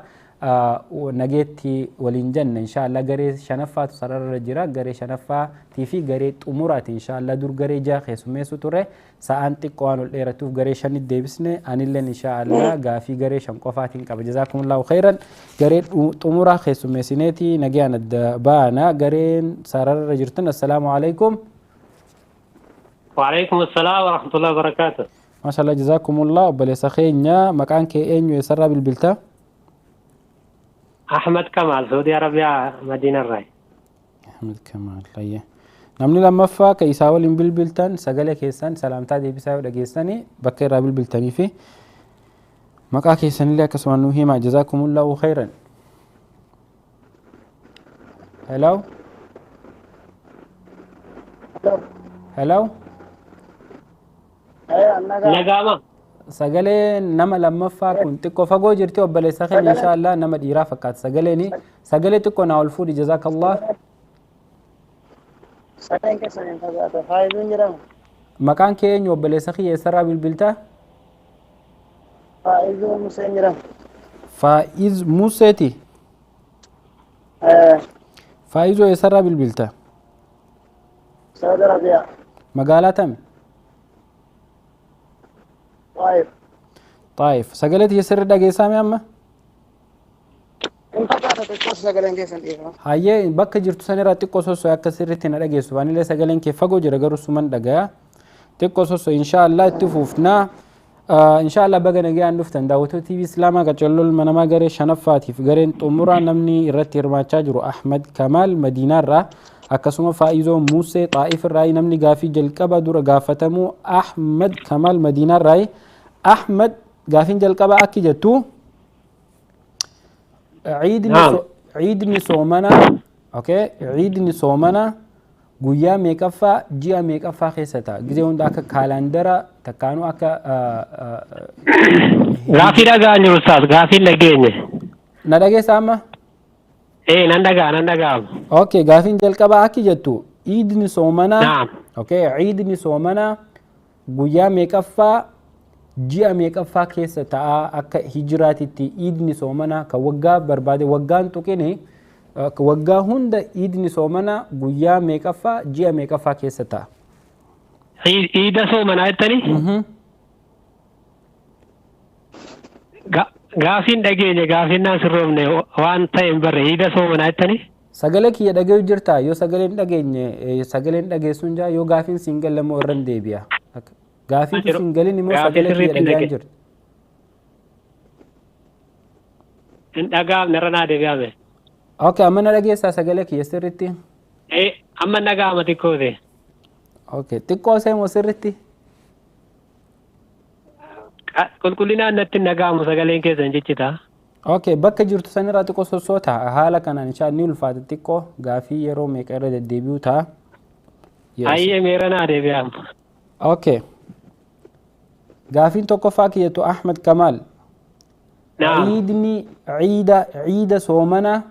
nageetti waliin jenna inshaallah. Garee shanaffaatu sararra jira, garee shanaffaatii fi garee xumuraati inshaallah. Dur garee jaha keessummeessu ture, sa'aan xiqqoo waan ol dheeratuuf garee shanitti deebisne. Anilleen inshaallah gaafii garee shan qofaatiin qaba. Jazaakumullahu khayran. Garee xumuraa keessummeessineeti nagayaan adda baana. Gareen sararra jirtan, assalaamu alaikum. وعليكم السلام ورحمة الله وبركاته. Maashallah, jazaakumullah. Obboleessa keenya, maqaan kee eenyu, eessarraa bilbilta? أحمد كمال، سعودي عربية، مدينة الرأي. Ahmed Kamal, ayya. Namni lammaffaa ka isaa waliin bilbiltan sagalee keessan salaamtaa deebisaa yoo dhageessani bakka irraa bilbiltanii fi maqaa keessanillee akkasuma nuu hima. Jazaakumullahu khayran. Hello? Hello? Nagaama. Sagalee nama lammaffaa kun xiqqoo fagoo jirti. Obboleessa keenya, inshaallah nama dhiiraa fakkaata sagaleeni. Sagalee xiqqoo naa ol fuudhi, jazaakallah. Sagaleen keessan hin fagaata. Faayizuun jedhama. Maqaan kee eenyu, obboleessa kiyya, eessarraa bilbilta? Faayizuu Museen jedhama. Faayiz Museeti. Faayizoo, eessarraa bilbilta? Saudi Arabiyaa. Magaalaa tami? Xaayif. Xaayif. Sagalee tiyya sirri dhageessaame amma? Hin fagaata xiqqoo sagaleen keessan, dhiifama. Hayyee, bakka jirtu sanirraa xiqqoo sossoo akka sirriitti na dhageessu. Anillee sagaleen kee fagoo jira, garuu suman dhagaya. Xiqqoo sossoo, inshaallah itti fuufnaa. Inshaallah baga nagayaan dhuftan daawwattoota TV Islaamaa qaccalloo ilma namaa. Garee shanaffaatiif gareen xumuraa namni irratti hirmaachaa jiru Ahmad Kamaal Madiinaarraa, akkasuma Faa'izoo Musee Xaa'if irraa. Namni gaafii jalqaba dura gaafatamu Ahmad Kamaal Madiinaarraa. Ahmad, gaafiin jalqaba akki jettu: ciidni soomanaa, okay, ciidni soomanaa guyyaa meeqaffaa, ji'a meeqaffaa keessa ta'a? Gizee hunda akka kaalandara takkaanuu akka Gaafii dhagaan jiru ustaas, gaafii dhageenye. Na dhageessa amma? Ee, nan dhagaa, nan dhagaama. Okay, gaafiin jalqabaa akki jettu: ciidni soomanaa, okay, ciidni soomanaa guyyaa meeqaffaa, ji'a meeqaffaa keessa ta'a akka hijiraatitti? Ciidni soomanaa kan waggaa barbaade waggaan tuqini, waggaa hunda ciidni soomanaa guyyaa meeqaffaa, ji'a meeqaffaa keessa ta'a? Iida soomanaa jettanii? Gaafiin dhageenye, gaafiin naan sirroofne waan ta'e hin barre. Iida soomanaa jettanii? Sagalee kiyya dhaga'u jirta? Yoo sagaleen dhageenye sagaleen dhageessuun jaa, yoo gaafiin siin galle immoo irra hin deebi'a. Gaafiin siin galin immoo sagalee kiyya dhaga'aa jirta. Hin dhaga'amne, irra naa deebi'ame. Okay, amma na dhageessaa sagalee kiyya sirriitti? Ee, amma dhaga'ama xiqqoo ta'e. Okay, xiqqoo seemoo sirriitti? Qulqullinaan natti hin dhaga'amu, sagaleen keessan jechita. Okay, bakka jirtu sanirraa xiqqoo sossoo ta'a. Haala kanaan inshaa ni ulfaata xiqqoo, gaafii yeroo meeqa irra deddeebi'u ta'a. Ayyee, meera naa deebi'ama. Okay. Gaafiin tokkoffaa kiyyatu, Ahmad Kamaal. Ciidni ciida soomanaa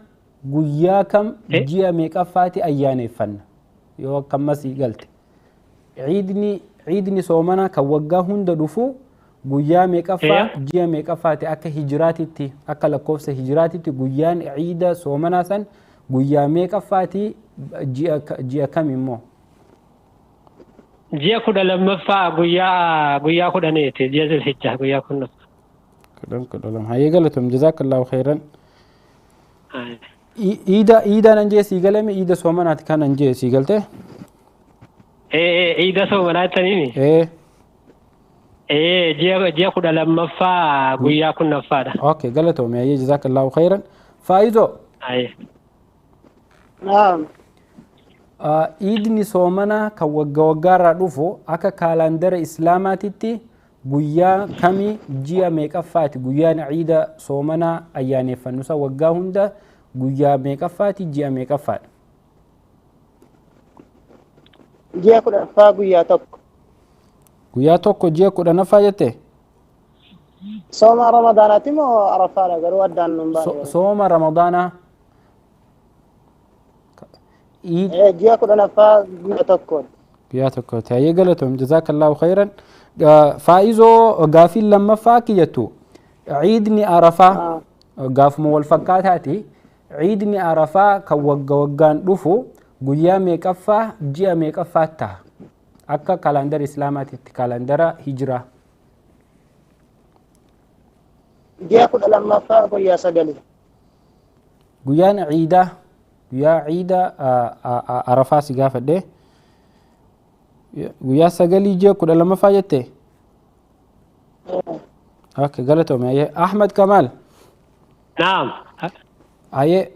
guyyaa kam, ji'a meeqaffaati ayyaaneffanna? Yoo akkamas galte. Ciidni soomanaa kan waggaa hunda dhufu guyyaa meeqaffaa, ji'a meeqaffaati akka hijiraatitti, akka lakkoofsa hijiraatitti guyyaan ciida soomanaa san guyyaa meeqaffaati, ji'a kam immoo? Ji'a 12ffaa, guyyaa 10ti, ji'a Zulhijjaa guyyaa 10ffaa. 10, 12. Hayyee, galatoom, jazaakallahu khayran. Iida nan jee sii galame, iida soomanaati kan nan jee sii galte? Ee, iida soomanaa jettaniini? Ee. Ee, ji'a 12ffaa guyyaa 10ffaadha. Okay, galatoom, hayyee, jazaakallahu khayran. Faayizoo. Hayyee. Naam. Iidni soomanaa kan wagga waggaarraa dhufu akka kaalandara islaamaatitti guyyaa kamii ji'a meeqaffaati guyyaan ciida soomanaa ayyaaneffannu isa waggaa hunda guyyaa meeqaffaati ji'a meeqaffaadha? Ji'a 10ffaa guyyaa 1. Guyyaa 1 ji'a 10ffaa jette? Sooma Ramadaanaati moo Arafaadha garuu addaan nun baane. Sooma Ramadaanaa. Ji'a 10ffaa guyyaa 1. Guyyaa 1ti. Hayyee galatoom jazaakallaahu khayran. Faa'izoo gaafiin lammaffaa akki jettu ciidni Arafaa gaafuma wal fakkaataati. Ciidni Arafaa kan wagga waggaan dhufu guyyaa meeqaffaa ji'a meeqaffaa ta'a? Akka kaalandara Islaamaatitti kaalandara hijiraa. Ji'a 12ffaa guyyaa 9. Guyyaan ciidaa guyyaa ciida Arafaa si gaafadhe. Guyyaa 9 ji'a 12ffaa jette? Okay, galatoome. Ayyee Ahmad Kamaal. Naam. Ayyee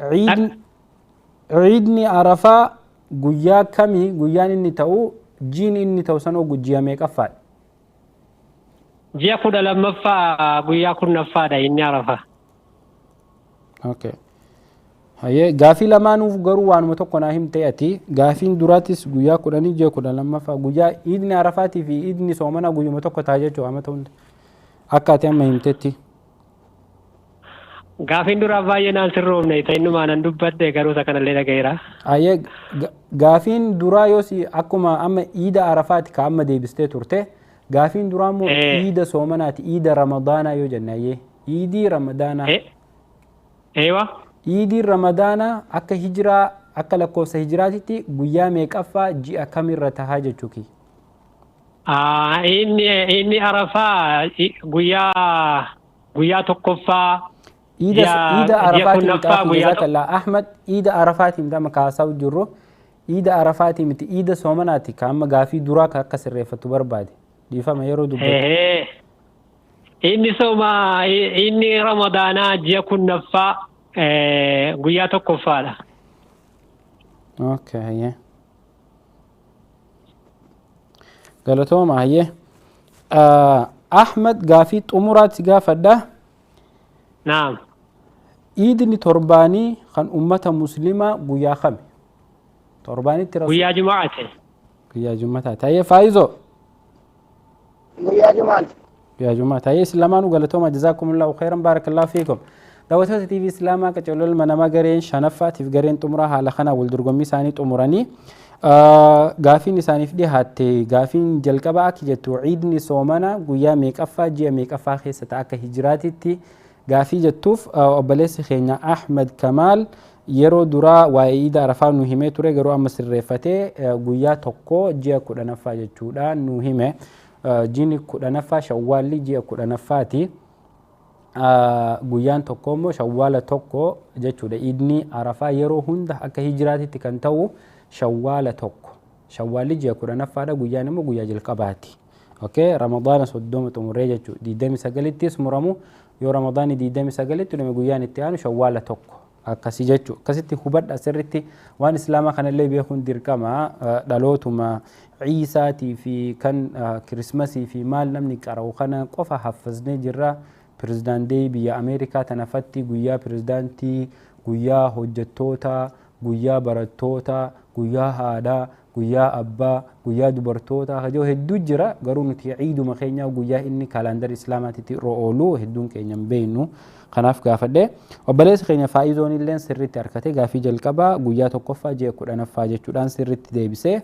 ciidni Arafaa guyyaa kamii guyyaan inni ta'u jiin inni ta'u sanoo ji'a meeqaffaadha? Ji'a 12ffaa guyyaa 10ffaadha inni Arafaa. Okay. Hayyee gaafii lamaanuuf garuu waanuma tokko naa himte ati gaafiin duraatis guyyaa 10 ji'a 12ffaa guyyaa iidni Arafaatii fi iidni soomanaa guyyuma tokko ta'a jechuudha amata hunda akka ati amma himtetti. Gaafiin duraa baay'ee naan sirroofne isa innumaa nan dubbadhe garuu isa kanallee dhaga'eera. Hayyee gaafiin duraa yoos akkuma amma iida Arafaati ka amma deebistee turte gaafiin duraa immoo iida soomanaati iida Ramadaanaa yoo jenne hayyee iidii Ramadaanaa. Eewa. Iidiin Ramadaanaa akka hijiraa akka lakkoofsa hijiraatitti guyyaa meeqaffaa ji'a kamirra tahaa jechuu kiyya? Inni Arafaa guyyaa 1ffaa. Iida Arafaatii miti jazakallah Ahmad iida Arafaatii miti amma kaasaa jirru iida Arafaatii miti iida soomanaati ka amma gaafii duraa ka akka sirreeffatu barbaade dhiifama yeroo dubbatu. Inni sooma inni Ramadaanaa ji'a 10ffaa guyyaa 1ffaadha. Okay, hayyee. Galatooma hayyee. Ahmad gaafii xumuraatti gaafadha. Naam. Iidni torbaanii kan ummata muslimaa guyyaa kami? Torbaanitti Guyyaa Jumaati. Guyyaa Jumaataati. Hayyee Faayizoo. Guyyaa Jumaati. Guyyaa Jumaati. Hayyee isin galatooma jazaakumullahu khayran baarakallahu fiikum. Daawwattoota TV Islaamaa qacaroo ilma namaa gareen shanaffaatiif gareen xumuraa haala kanaa wal dorgommii isaanii xumuranii gaafiin isaaniif dhihaatte gaafiin jalqabaa akka jettu ciidni soomanaa guyyaa meeqaffaa ji'a meeqaffaa keessa ta'a akka hijiraatitti gaafii jettuuf obboleessi keenya Ahmad Kamaal yeroo duraa waa'ee iida Arafaa nu himee ture garuu amma sirreeffatee guyyaa 1 ji'a 10ffaa jechuudha nu hime. Jiini 10ffaa Shawwaalli ji'a 10ffaati. Guyyaan 1 immoo Shawwaala 1 jechuudha. Iidni Arafaa yeroo hunda akka hijiraatitti kan ta'u Shawwaala 1. Shawwaalli ji'a 10ffaadha guyyaan immoo guyyaa jalqabaati. Okay, Ramadaana 30 xumurree jechuudha. 29ttis muramu yoo Ramadaanni 29tti dhume guyyaan itti aanu Shawwaala 1 akkasii jechuudha. Akkasitti hubadha sirritti waan Islaamaa kanallee beekuun dirqama dhalootuma Ciisaatii fi kan Kirismasii fi maal namni qara'u kana qofa haffasnee jirra. Pirezidaantii biyya Ameerikaa tanafatti guyyaa pirezidaantii, guyyaa hojjettoota, guyyaa barattoota, guyyaa haadhaa, guyyaa abbaa, guyyaa dubartoota hajoo hedduu jira. Garuu nuti ciiduma keenyaa guyyaa inni kaalaandara Islaamaatitti irra oolu hedduun keenya hin beeknu. Kanaaf gaafadhe. Obboleessi keenya Faayizoon illee sirriitti harkate gaafii jalqabaa guyyaa 1ffaa ji'a 10ffaa jechuudhaan sirriitti deebisee.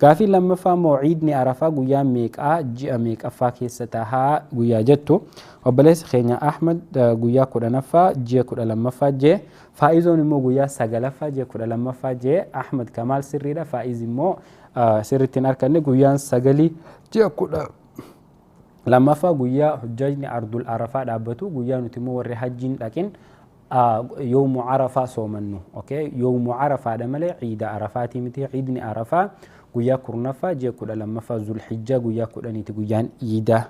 Gaafii lammaffaa immoo ciidni Arafaa guyyaa meeqaa ji'a meeqaffaa keessa tahaa guyyaa jettu. Obboleessi keenya Ahmad guyyaa 10ffaa ji'a 12ffaa jee Faayizoon immoo guyyaa 9ffaa ji'a 12ffaa jee Ahmad Kamaal sirriidha. Faayiz immoo sirriitti hin arganne guyyaan 9 ji'a 12ffaa guyyaa hujjaajni Ardul Arafaa dhaabbatu guyyaa nuti immoo warri hajjiin dhaqin yoomu Arafaa soomannu. Okay, yoomu Arafaadha malee ciida Arafaatii miti. Ciidni Arafaa guyyaa 10ffaa ji'a 12ffaa Zulhijjaa guyyaa 10ti guyyaan iidaa.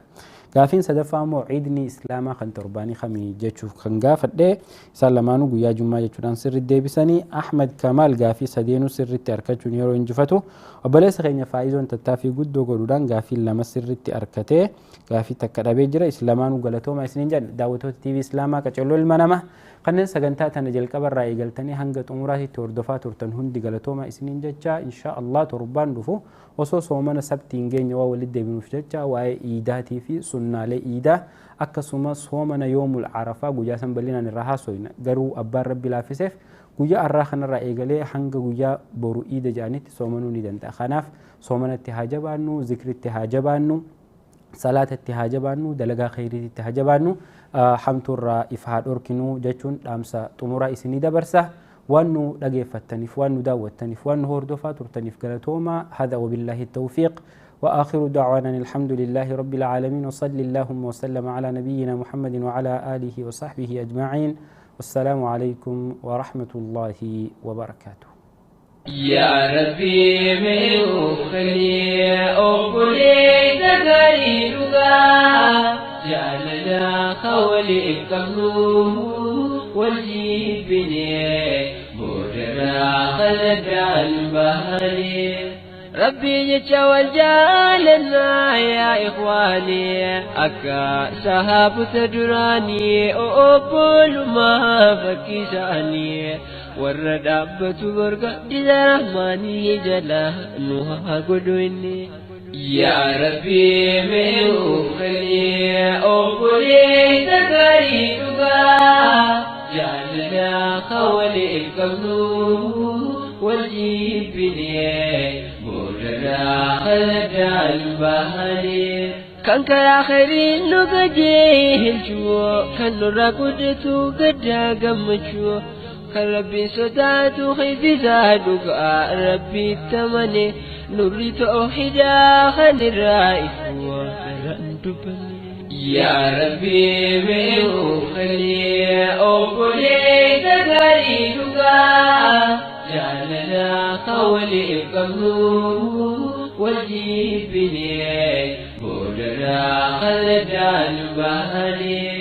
Gaafiin sadaffaa immoo ciidni islaamaa kan torbaanii kamii jechuuf kan gaafadhe isaan lamaanuu guyyaa jummaa jechuudhaan sirriitti deebisanii. Ahmad Kamaal gaafii sadeenuu sirriitti argachuun yeroo injifatu, obboleessa keenya Faayizoon tattaaffii guddoo godhuudhaan gaafii lama sirriitti argatee gaafii takka dhabee jira. Isin lamaanuu galatooma isiniin jedha. Daawwattoota TV Islaamaa qacarroo ilma namaa kanneen sagantaa tana jalqabarraa eegaltanii hanga xumuraatti hordofaa turtan hundi galatooma isiniin jecha. Insha Allah torbaan dhufu osoo soomana sabtii hin geenye waa walitti deebinuuf jecha waa'ee iidaatii fi sunnaalee iidaa akkasuma soomana yoomul arafaa guyyaa san bal'inaan irraa haasofna. Garuu abbaan rabbi laaffiseef guyyaa har'aa kanarraa eegalee hanga guyyaa boru iida jedhanitti soomanuu ni danda'a. Kanaaf soomanatti haa jabaannu, zikritti haa jabaannu, salaatatti haa jabaannu, dalagaa khayriitti haa jabaannu, hamtuurraa if haa dhorkinuu jechuun dhaamsa xumuraa isinii dabarsa. Waan nu dhageeffattaniif, waan nu daawwattaniif, waan nu hordofaa turtaniif galatooma. Hada wabillaahi tawfiiq. وآخر دعوانا الحمد لله رب العالمين، وصلى اللهم وسلم على نبينا محمد وعلى آله وصحبه أجمعين، والسلام عليكم ورحمة الله وبركاته. يا ربي من خلي أقولي تقريبا جعلنا خولي قبله والجيبني بودنا خلد البهري ربي يتوجالنا يا إخواني أكا سهاب تدراني أقول ما فكساني والردابة برقة رحماني جلا نوها قدويني يا ربي من خلي أقولي تقريبا جعلنا خولي قبله والجيبني بودنا خلد البهري كان كالآخرين نقجيه الجو كان نراقدتو قد قمتشو كان ربي صداتو خيزي زادوك ربي التمني نوري توحيدا خان الرائف يا ربي من خلي أقولي تقريبا جعلنا قولي قبله والجيبني بودنا خلد البهري.